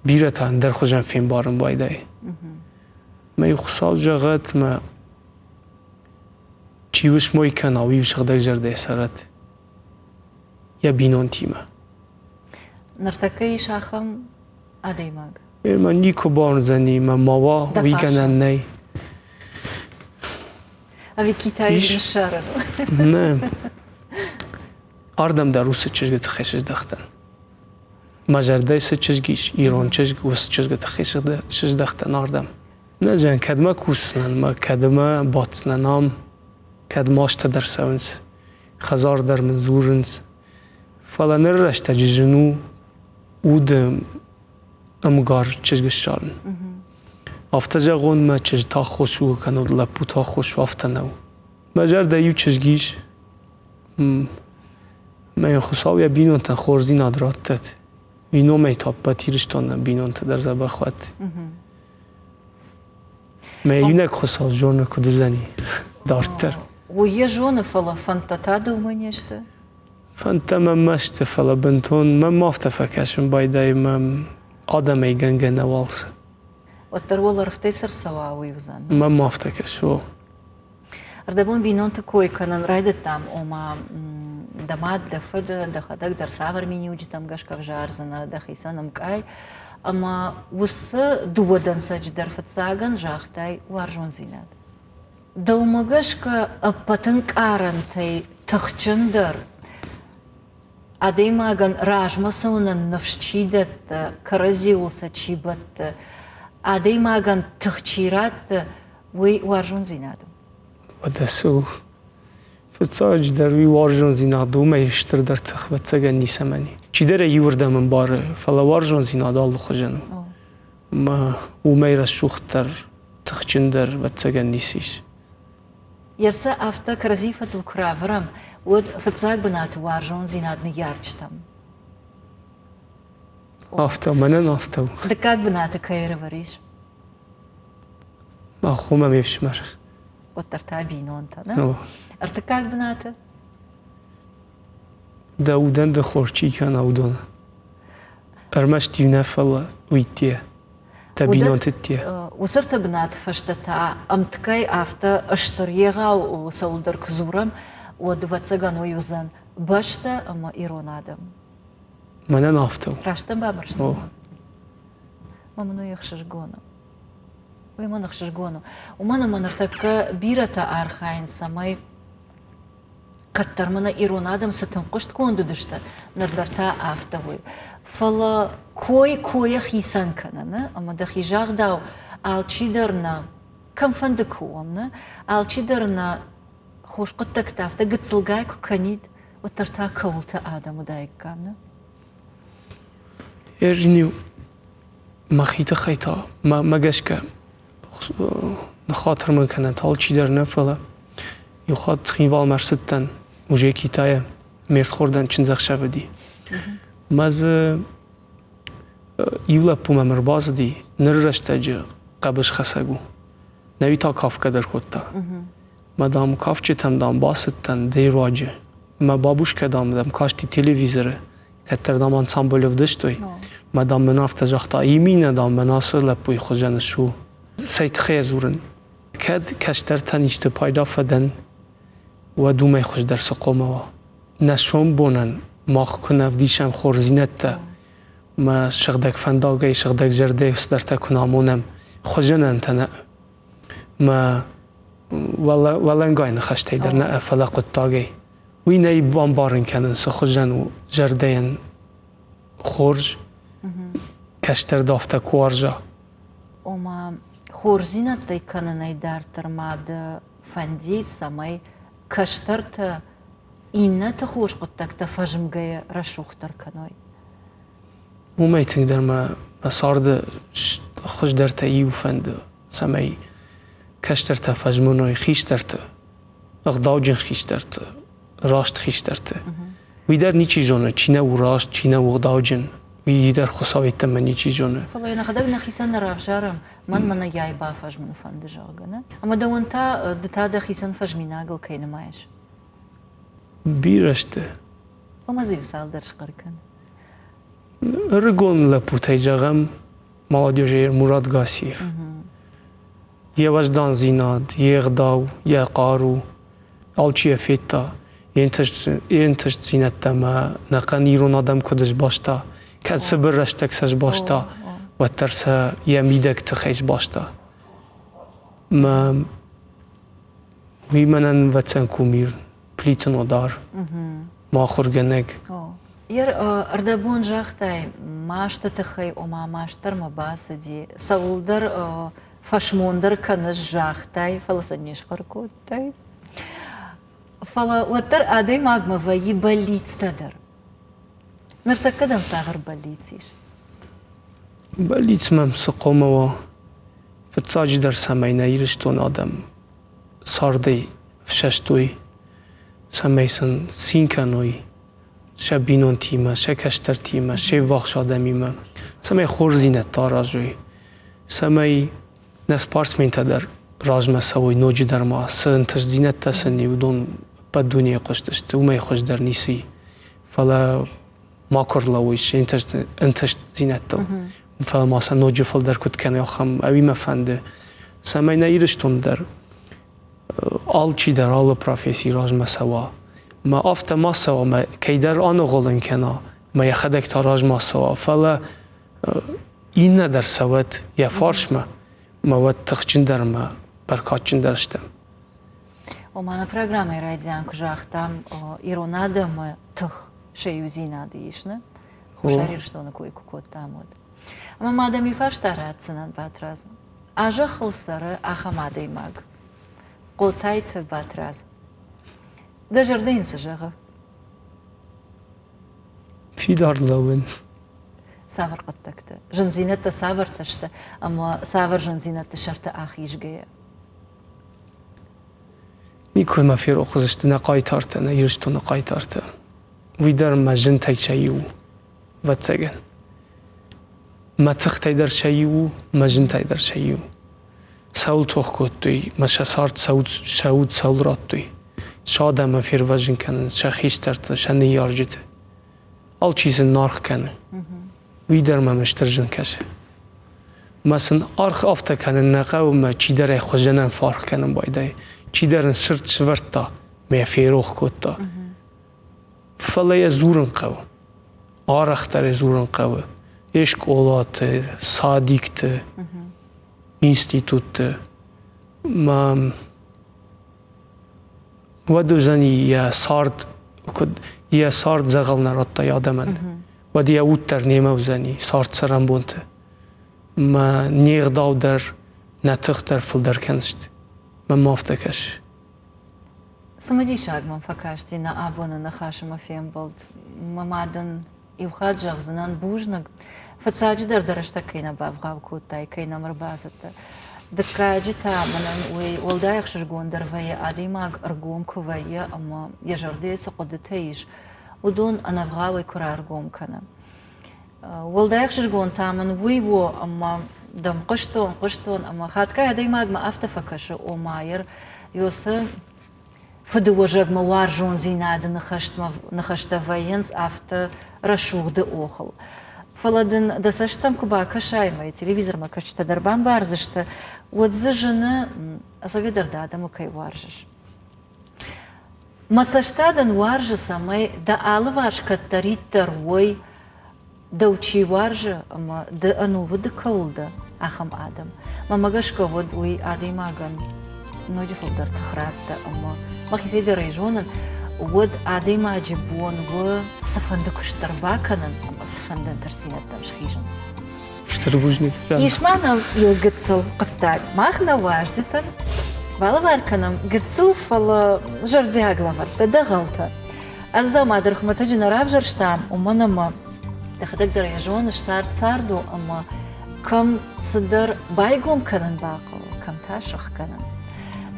Бирӕтӕ ӕндӕр хуызӕн фембарын байдайы. Мӕ Хуыцау зӕгъӕд, мӕ чи усмой кӕна, уый сыгъдӕг зӕрдӕйӕ цӕрӕд йӕ бинонтимӕ. Ныртӕккӕ ис ахӕм адӕймаг? Мӕ никуы бауырндзӕни, мӕ ма уа, уый гӕнӕн нӕй. Ӕви Китайы ныссарын? Нӕ. Ардӕм дӕр уыцы чызджы тыххӕй сыздӕхтӕн. Мӕ зӕрдӕйы цы чызг ис, ирон чызг, уыцы чызджы тыххӕй сыздӕхтӕн ардӕм. Нӕ зӕгъын, кӕдмӕ кусдзынӕн мӕ кӕдмӕ баддзынӕн ам, кӕд мастӕ дӕр цӕуынц, хӕдзар дӕр мын дзурынц. Фӕлӕ ныр рӕстӕджы зын у уды ӕмгар чызг ссарын. Афтӕ зӕгъон, мӕ чызг та аххос у, кӕнӕ лӕппу та аххос у, афтӕ нӕу. Мӕ зӕрдӕ иу чызг ис, Мӕ йын Хуыцау йӕ бинонтӕн хорздзинад раттӕд. Уый номӕй та ӕппӕт Ирыстоны бинонтӕ дӕр дзӕбӕх уӕд. Мӕ иунӕг Хуыцау зоны, куыд уыдзӕни дарддӕр. Уый йӕ зоны, фӕлӕ фӕндтӕ та дӕумӕ не сты? Фӕндтӕ мӕм сты, фӕлӕ бынтон мӕм афтӕ фӕкӕсын байдайы, мӕм адӕмӕй гӕнгӕ нӕ уал цы. Уӕддӕр уӕлӕрвтӕй цы рцӕуа, уый уыдзӕн. Мӕм афтӕ кӕсы, о. Ӕрдӕбон бинонты кой кӕнын райдыдтам, ома дӕ мад, дӕ фыды, дӕхӕдӕг дӕр цавӕр миниуджытӕм гӕсгӕ ӕвзардзынӕ дӕхицӕн ӕмкъай. Ӕмӕ уыцы дыууӕ дӕнцӕджы дӕр фыццагӕн загътай уарзондзинад. Дӕумӕ гӕсгӕ ӕппӕт ӕнкъарӕнтӕй тыхджындӕр адӕймагӕн размӕ цӕуынӕн ныфс чи дӕтты, кӕрӕдзиуыл сӕ чи бӕтты, адӕймагӕн тых чи ратты, уый уарзондзинад у. Уӕдӕ цы у? Фыццаджыдӕр уый уарзондзинад уымӕй стырдӕр тых ӕвӕццӕгӕн ницӕмӕн и. Чидӕр ӕй иуырдӕм ӕмбары, фӕлӕ уарзондзинад алыхуызӕн у. Ӕмӕ уымӕй рӕсугъддӕр, тыхджындӕр ӕвӕццӕгӕн ницы ис. Ерсӕ афтӕ кӕрӕдзийы фӕдыл куы равӕрӕм, уӕд фыццаг бынаты уарзондзинад ныййарджытӕм. Афтӕ, мӕнӕн афтӕ у. Дыккаг бынаты кӕй ӕрӕвӕрис? Мӕ хо мӕ ме фсымӕр. Уӕддӕр та бинонтӕ, нӕ? Ӕртыккаг бынаты? Дӕ удӕн ды хорз чи кӕна, уыдон. Ӕрмӕст иу нӕ, фӕлӕ уый дӕ бинонты дде. Уыцы ӕртӕ бынаты фӕстӕ та ӕмткӕй афтӕ стыр егъау цӕуылдӕр куы дзурӕм, уӕд, ӕвӕццӕгӕн, уый уыдзӕн бӕстӕ ӕмӕ ирон адӕм. Мӕнӕн афтӕ у. Раст дӕ бамбӕрстон? Мӕ мын уый ӕхсызгон у. Уый мын ӕхсызгон у. Уымӕн ӕмӕ ныртӕккӕ бирӕтӕ архайынц, цӕмӕй кӕддӕр мӕнӕ ирон адӕм цы тынг хъуыстгонд уыдысты, ныр дӕр та афтӕ уый. Фӕлӕ кой койӕ хицӕн кӕны, нӕ? Ӕмӕ дӕхи загъдау, алчидӕр нӕ, кӕмфӕнды куы уӕм, нӕ, алчидӕр нӕ хорз хъуыддӕгтӕ афтӕ гыццылгай куы кӕнид, уӕддӕр та кӕуылты адӕм уыдаиккам, нӕ? Ӕрниу мӕхи тыххӕй та, мӕ гӕсгӕ, ныххатыр мын кӕнӕд алчидӕр нӕ, фӕлӕ иу хатт Цхинвалмӕ ӕрцыдтӕн уже Китайӕ, ме рдхордӕн чындзӕхсӕв уыди. Мӕ дзы иу лӕппу мӕм ӕрбацыди, ныры рӕстӕджы хъӕбысхӕцӕг у. Нӕуи та кафгӕ дӕр кодта. Мӕ, дам, кафджытӕм, дам, бацыдтӕн дӕ руаджы. Мӕ бабушкӕ, дам, дӕм касти телевизоры, кӕддӕр, дам, ансамбль ӕвдыстой. Мӕ, дам, мын афтӕ загъта, иминӕ, дам, мӕн ацы лӕппуйы хуызӕн ссу. Цӕй тыххӕй дзурын? Кӕд кӕстӕртӕн исты пайда фӕдӕн, уӕд уымӕй хуыздӕр цы хъуамӕ уа? Нӕ сомбонӕн мах куы нӕ ӕвдисӕм хорздзинӕдтӕ, мӕ сыгъдӕг фӕндагӕй, сыгъдӕг зӕрдӕйы цыдӕртӕ куы нӕ амонӕм, хуызӕнӕн та нӕ мӕ уӕлӕнгай ныхӕстӕй дӕр нӕ, фӕлӕ хъуыддагӕй. Уый нӕй бамбарын кӕнын, цы хуызӕн у зӕрдӕйӕн хорз, кӕстӕр дӕ афтӕ куы уарза. Ома, хорздзинӕдтӕй кӕнынӕй дарддӕр ма дӕ фӕндид, цӕмӕй кӕстӕртӕ иннӕты хорз хъуыддӕгтӕ фӕзмгӕйӕ рӕсугъддӕр кӕной? Уымӕй тынгдӕр мӕ мӕ царды хуыздӕртӕ иу фӕнды, цӕмӕй кӕстӕртӕ фӕзмыной хистӕрты, ӕгъдауджын хистӕрты, раст хистӕрты. Уый дӕр ничи зоны, чи нӕ у раст, чи нӕ у ӕгъдауджын. Уый дӕр Хуыцау йеддӕмӕ ничи зоны. Фӕлӕ йӕ нӕхӕдӕг нӕхицӕн нӕ равзарӕм, мӕн мӕнӕ йай бафӕзмын фӕнды, зӕгъгӕ, нӕ? Ӕмӕ дӕуӕн та, ды та дӕхицӕн фӕзминагыл кӕй нымайыс? Бирӕ сты. Ӕмӕ дзы иу цалдӕр схъӕр кӕн. Ӕрыгон лӕппутӕй зӕгъӕм, молодежи Мурат Гасиев. Йӕ уӕздандзинад, йе гъдау, йӕ хъару алчи йӕ федта. Йе нтыстдзинӕдтӕ ӕмӕ ӕнӕхъӕн ирон адӕм куыд сбаста, кӕд цыбыр рӕстӕг сӕ сбаста, уӕддӕр сӕ йӕ мидӕг тыхӕй сбаста. Мӕ уый мӕнӕн ӕвӕццӕн кумир Плиты Нодар, мӕ ахуыргӕнӕг. Ер ӕрдӕбон загътай масты тыххӕй, ома маст дӕр мӕ бацыди, цӕуылдӕр фӕсмондӕр кӕныс загътай, фӕлӕ сӕ не схъӕр кодтай. Фӕлӕ уӕддӕр адӕймагмӕ вӕййы бӕллицтӕ дӕр. Ныртӕккӕ дӕм цавӕр бӕллиц ис? Бӕллиц мӕм цы хъуамӕ уа? Фыццаджыдӕр цӕмӕй нӕ Ирыстоны адӕм цардӕй ӕфсӕстой, цӕмӕй сын цин кӕной сӕ бинонтимӕ, сӕ кӕстӕртимӕ, се ввахс адӕмимӕ, цӕмӕй хорздзинӕдтӕ аразой, цӕмӕй нӕ спортсментӕ дӕр размӕ цӕуой ноджыдӕр ма, цы ӕнтыстдзинӕдтӕ сын и, уыдон ӕппӕт дунейы хъуыстысты, уымӕй хуыздӕр ницы и. Фӕлӕ макуы ӕрлӕууой се ӕнтыстдзинӕдтыл. Фӕлӕ ма сӕ ноджы фылдӕр куыд кӕны, ахӕм ӕви мӕ фӕнды, цӕмӕй нӕ Ирыстон дӕр алчидӕр алы профессийы размӕ цӕуа. Мӕ афтӕ ма цӕуа, мӕ кӕйдӕр аныгъуылын кӕна, мӕ йӕхӕдӕг та размӕ цӕуа, фӕлӕ иннӕ дӕр цӕуӕд йӕ фарсмӕ, мӕ уӕд тыхджындӕр ӕмӕ бӕркадджындӕр стӕм. Ома нӕ программӕйы райдиан куы загътам, ирон адӕмы тых сӕ иудзинады ис, нӕ? Хуссар Ирыстоны кой куы кодтам, уӕд. Ӕмӕ ма дӕм иу фарста ратдзынӕн, Батрадз. А зӕххыл цӕры ахӕм адӕймаг, Хъотайты Батрадз. Дӕ зӕрдӕ йын цы зӕгъы? Фидар лӕууын. Цавӕр хъуыддӕгты? Зындзинӕдтӕ цавӕртӕ сты ӕмӕ цавӕр зындзинӕдты сӕрты ахизгӕйӕ? Никуы мӕ ферох уыдзысты нӕ хъайтартӕ, нӕ Ирыстоны хъайтартӕ. Уый дӕр мӕ зынтӕй сӕ иу у, ӕвӕццӕгӕн. Мӕ тыхтӕй дӕр сӕ иу у, мӕ зынтӕй дӕр сӕ иу. Цӕуыл тох кодтой, мӕ сӕ цард сӕ уд цӕуыл радтой. Сӕ адӕмы фервӕзын кӕнынц, сӕ хистӕрты, сӕ ныййарджыты. Алчи сын аргъ кӕны. Уый дӕр мӕм стыр зын кӕсы. Мӕ сын аргъ афтӕ кӕнын нӕ хъӕуы мӕ чидӕр ӕй хуызӕнӕн фӕаргъ кӕнын байдайы. Чидӕр ын сырд сывӕрдта, мӕ йӕ ферох кодта. Фӕлӕ йӕ дзурын хъӕуы. Арӕхдӕр йӕ дзурын хъӕуы. Йе скъолаты, садикты, институтты. Мӕ уӕд уыдзӕни йӕ цард, куыд йӕ цард дзӕгъӕл нӕ радта йӕ адӕмӕн. Уӕд йӕ уд дӕр немӕ уыдзӕни цард цӕрӕнбонты. Мӕ не гъдау дӕр, нӕ тых дӕр фылдӕр кӕндзысты. Мӕнмӕ афтӕ кӕсы. Цымыдисаг мӕм фӕкасти нӕ абоны ныхасы мӕ фембӕлд. Мӕ мад ын иу хатт зӕгъдзынӕн бузныг. Фыццаджыдӕр дӕ рӕстӕг кӕй нӕ бавгъау кодтай, кӕй нӕм ӕрбацыдтӕ. Дыккаджы та мӕнӕн уый уӕлдай ӕхсызгондӕр вӕййы, адӕймаг ӕргом куы вӕййы ӕмӕ йӕ зӕрдӕйы цы хъуыдытӕ ис, уыдон ӕнӕвгъауӕй куы раргом кӕны. Уӕлдай ӕхсызгон та мын уый у, ӕмӕ дӕм хъуыстон, хъуыстон, ӕмӕ хатгай адӕймагмӕ афтӕ фӕкӕсы, ома йӕ фыдыуӕзӕгмӕ уарзондзинады ныхӕстӕ вӕййынц афтӕ рӕсугъды охыл. Фӕлӕ дын дӕ цӕстӕм куы бакӕсай ӕмӕ телевизормӕ кӕсджытӕ дӕр бамбардзысты, уӕд дзы зыны, ӕцӕгӕйдӕр дӕ адӕмы кӕй уарзыс. Мӕ цӕст та дын уарзы, цӕмӕй дӕ алыварс кӕддӕриддӕр уой, дӕу чи уарзы ӕмӕ ды ӕнувыд кӕуыл дӕ, ахӕм адӕм. Мӕнмӕ гӕсгӕ уӕд уый адӕймагӕн ноджы фылдӕр тых радта ӕмӕ мӕхицӕй дӕр ӕй зонын, уӕд адӕймаджы бон у цыфӕнды куыст дӕр бакӕнын ӕмӕ цыфӕнды ӕнтыстдзинӕдтӕм схизын. Стыр бузныг. Ис ма нӕм иу гыццыл хъуыддаг. Мах нӕ уазджытӕн балӕвар кӕнӕм гыццыл, фӕлӕ зӕрдиаг лӕвӕрттӕ, дӕгъӕлтӕ. Ӕз дзаума дӕр хуымӕтӕджы нӕ равзӕрстам, уымӕн ӕмӕ дӕхӕдӕг дӕр ӕй зоныс, цард цард у ӕмӕ кӕм цыдӕр байгом кӕнын бахъӕуы, кӕм та сыхгӕнын.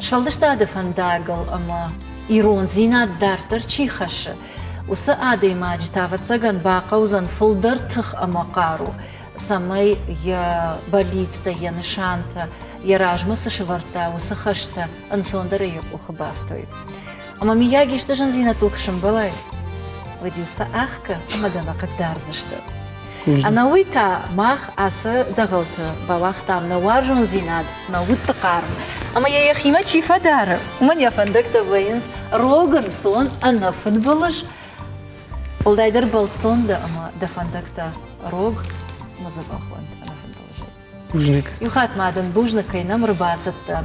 Сфӕлдыстады фӕндагыл ӕмӕ ирондзинад дарддӕр чи хӕссы, уыцы адӕймаджы та, ӕвӕццӕгӕн, бахъӕудзӕн фылдӕр тых ӕмӕ хъару, цӕмӕй йӕ бӕллицтӕ, йӕ нысантӕ, йӕ размӕ цы сӕвӕрдта, уыцы хӕстӕ ӕнцондӕрӕй йӕ къухы бафтой. Ӕмӕ мыййаг исты зындзинӕдтыл куы сӕмбӕлай, уӕд-иу сӕ ӕхгӕ ӕмӕ дӕ нӕ хъыгдардзысты. Ӕнӕуый та мах ацы дӕгъӕлты бауагътам нӕ уарзондзинад, нӕ удты хъарм. Ӕмӕ йӕ йӕхимӕ чи фӕдары, уымӕн йӕ фӕндӕгтӕ вӕййынц рог, ӕнцон, ӕнӕфыдбылыз. Уӕлдайдӕр бӕлццон дӕ ӕмӕ дӕ фӕндӕгтӕ рог ӕмӕ дзӕбӕх уӕнт ӕнӕфыдбылызӕй. Бузныг. Иу хатт ма дын бузныг, кӕй нӕм ӕрбацыдтӕ.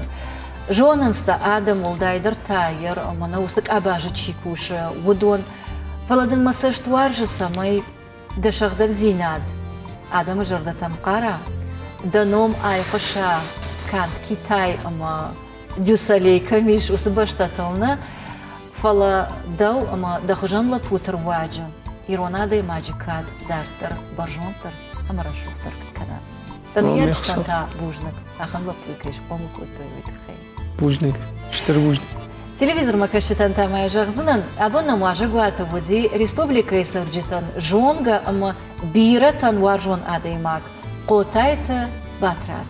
Зонынц дӕ адӕм, уӕлдайдӕр та йӕ мӕнӕ уыцы къабазы чи кусы, уыдон. Фӕлӕ дын мӕ цӕст уарзы, цӕмӕй дӕ сыгъдӕгдзинад адӕмы зӕрдӕтӕм хъара, дӕ ном айхъуыса канд Китай ӕмӕ Дюсалей кӕм ис, уыцы бӕстӕтыл нӕ, фӕлӕ дӕу ӕмӕ дӕ хуызӕн лӕппуты руаджы ирон адӕймаджы кад дарддӕр бӕрзонддӕр ӕмӕ рӕсугъддӕр куыд кӕна. Дӕ ныййарджытӕн та бузныг, ахӕм лӕппуйы кӕй схъомыл кодтой, уый тыххӕй. Бузныг, стыр бузныг. Телевизормӕ кӕсджытӕн та ма зӕгъдзынӕн, абон нӕм уазӕгуаты уыди республикӕйы цӕрджытӕн зонгӕ ӕмӕ бирӕтӕн уарзон адӕймаг Хъотайты Батрадз.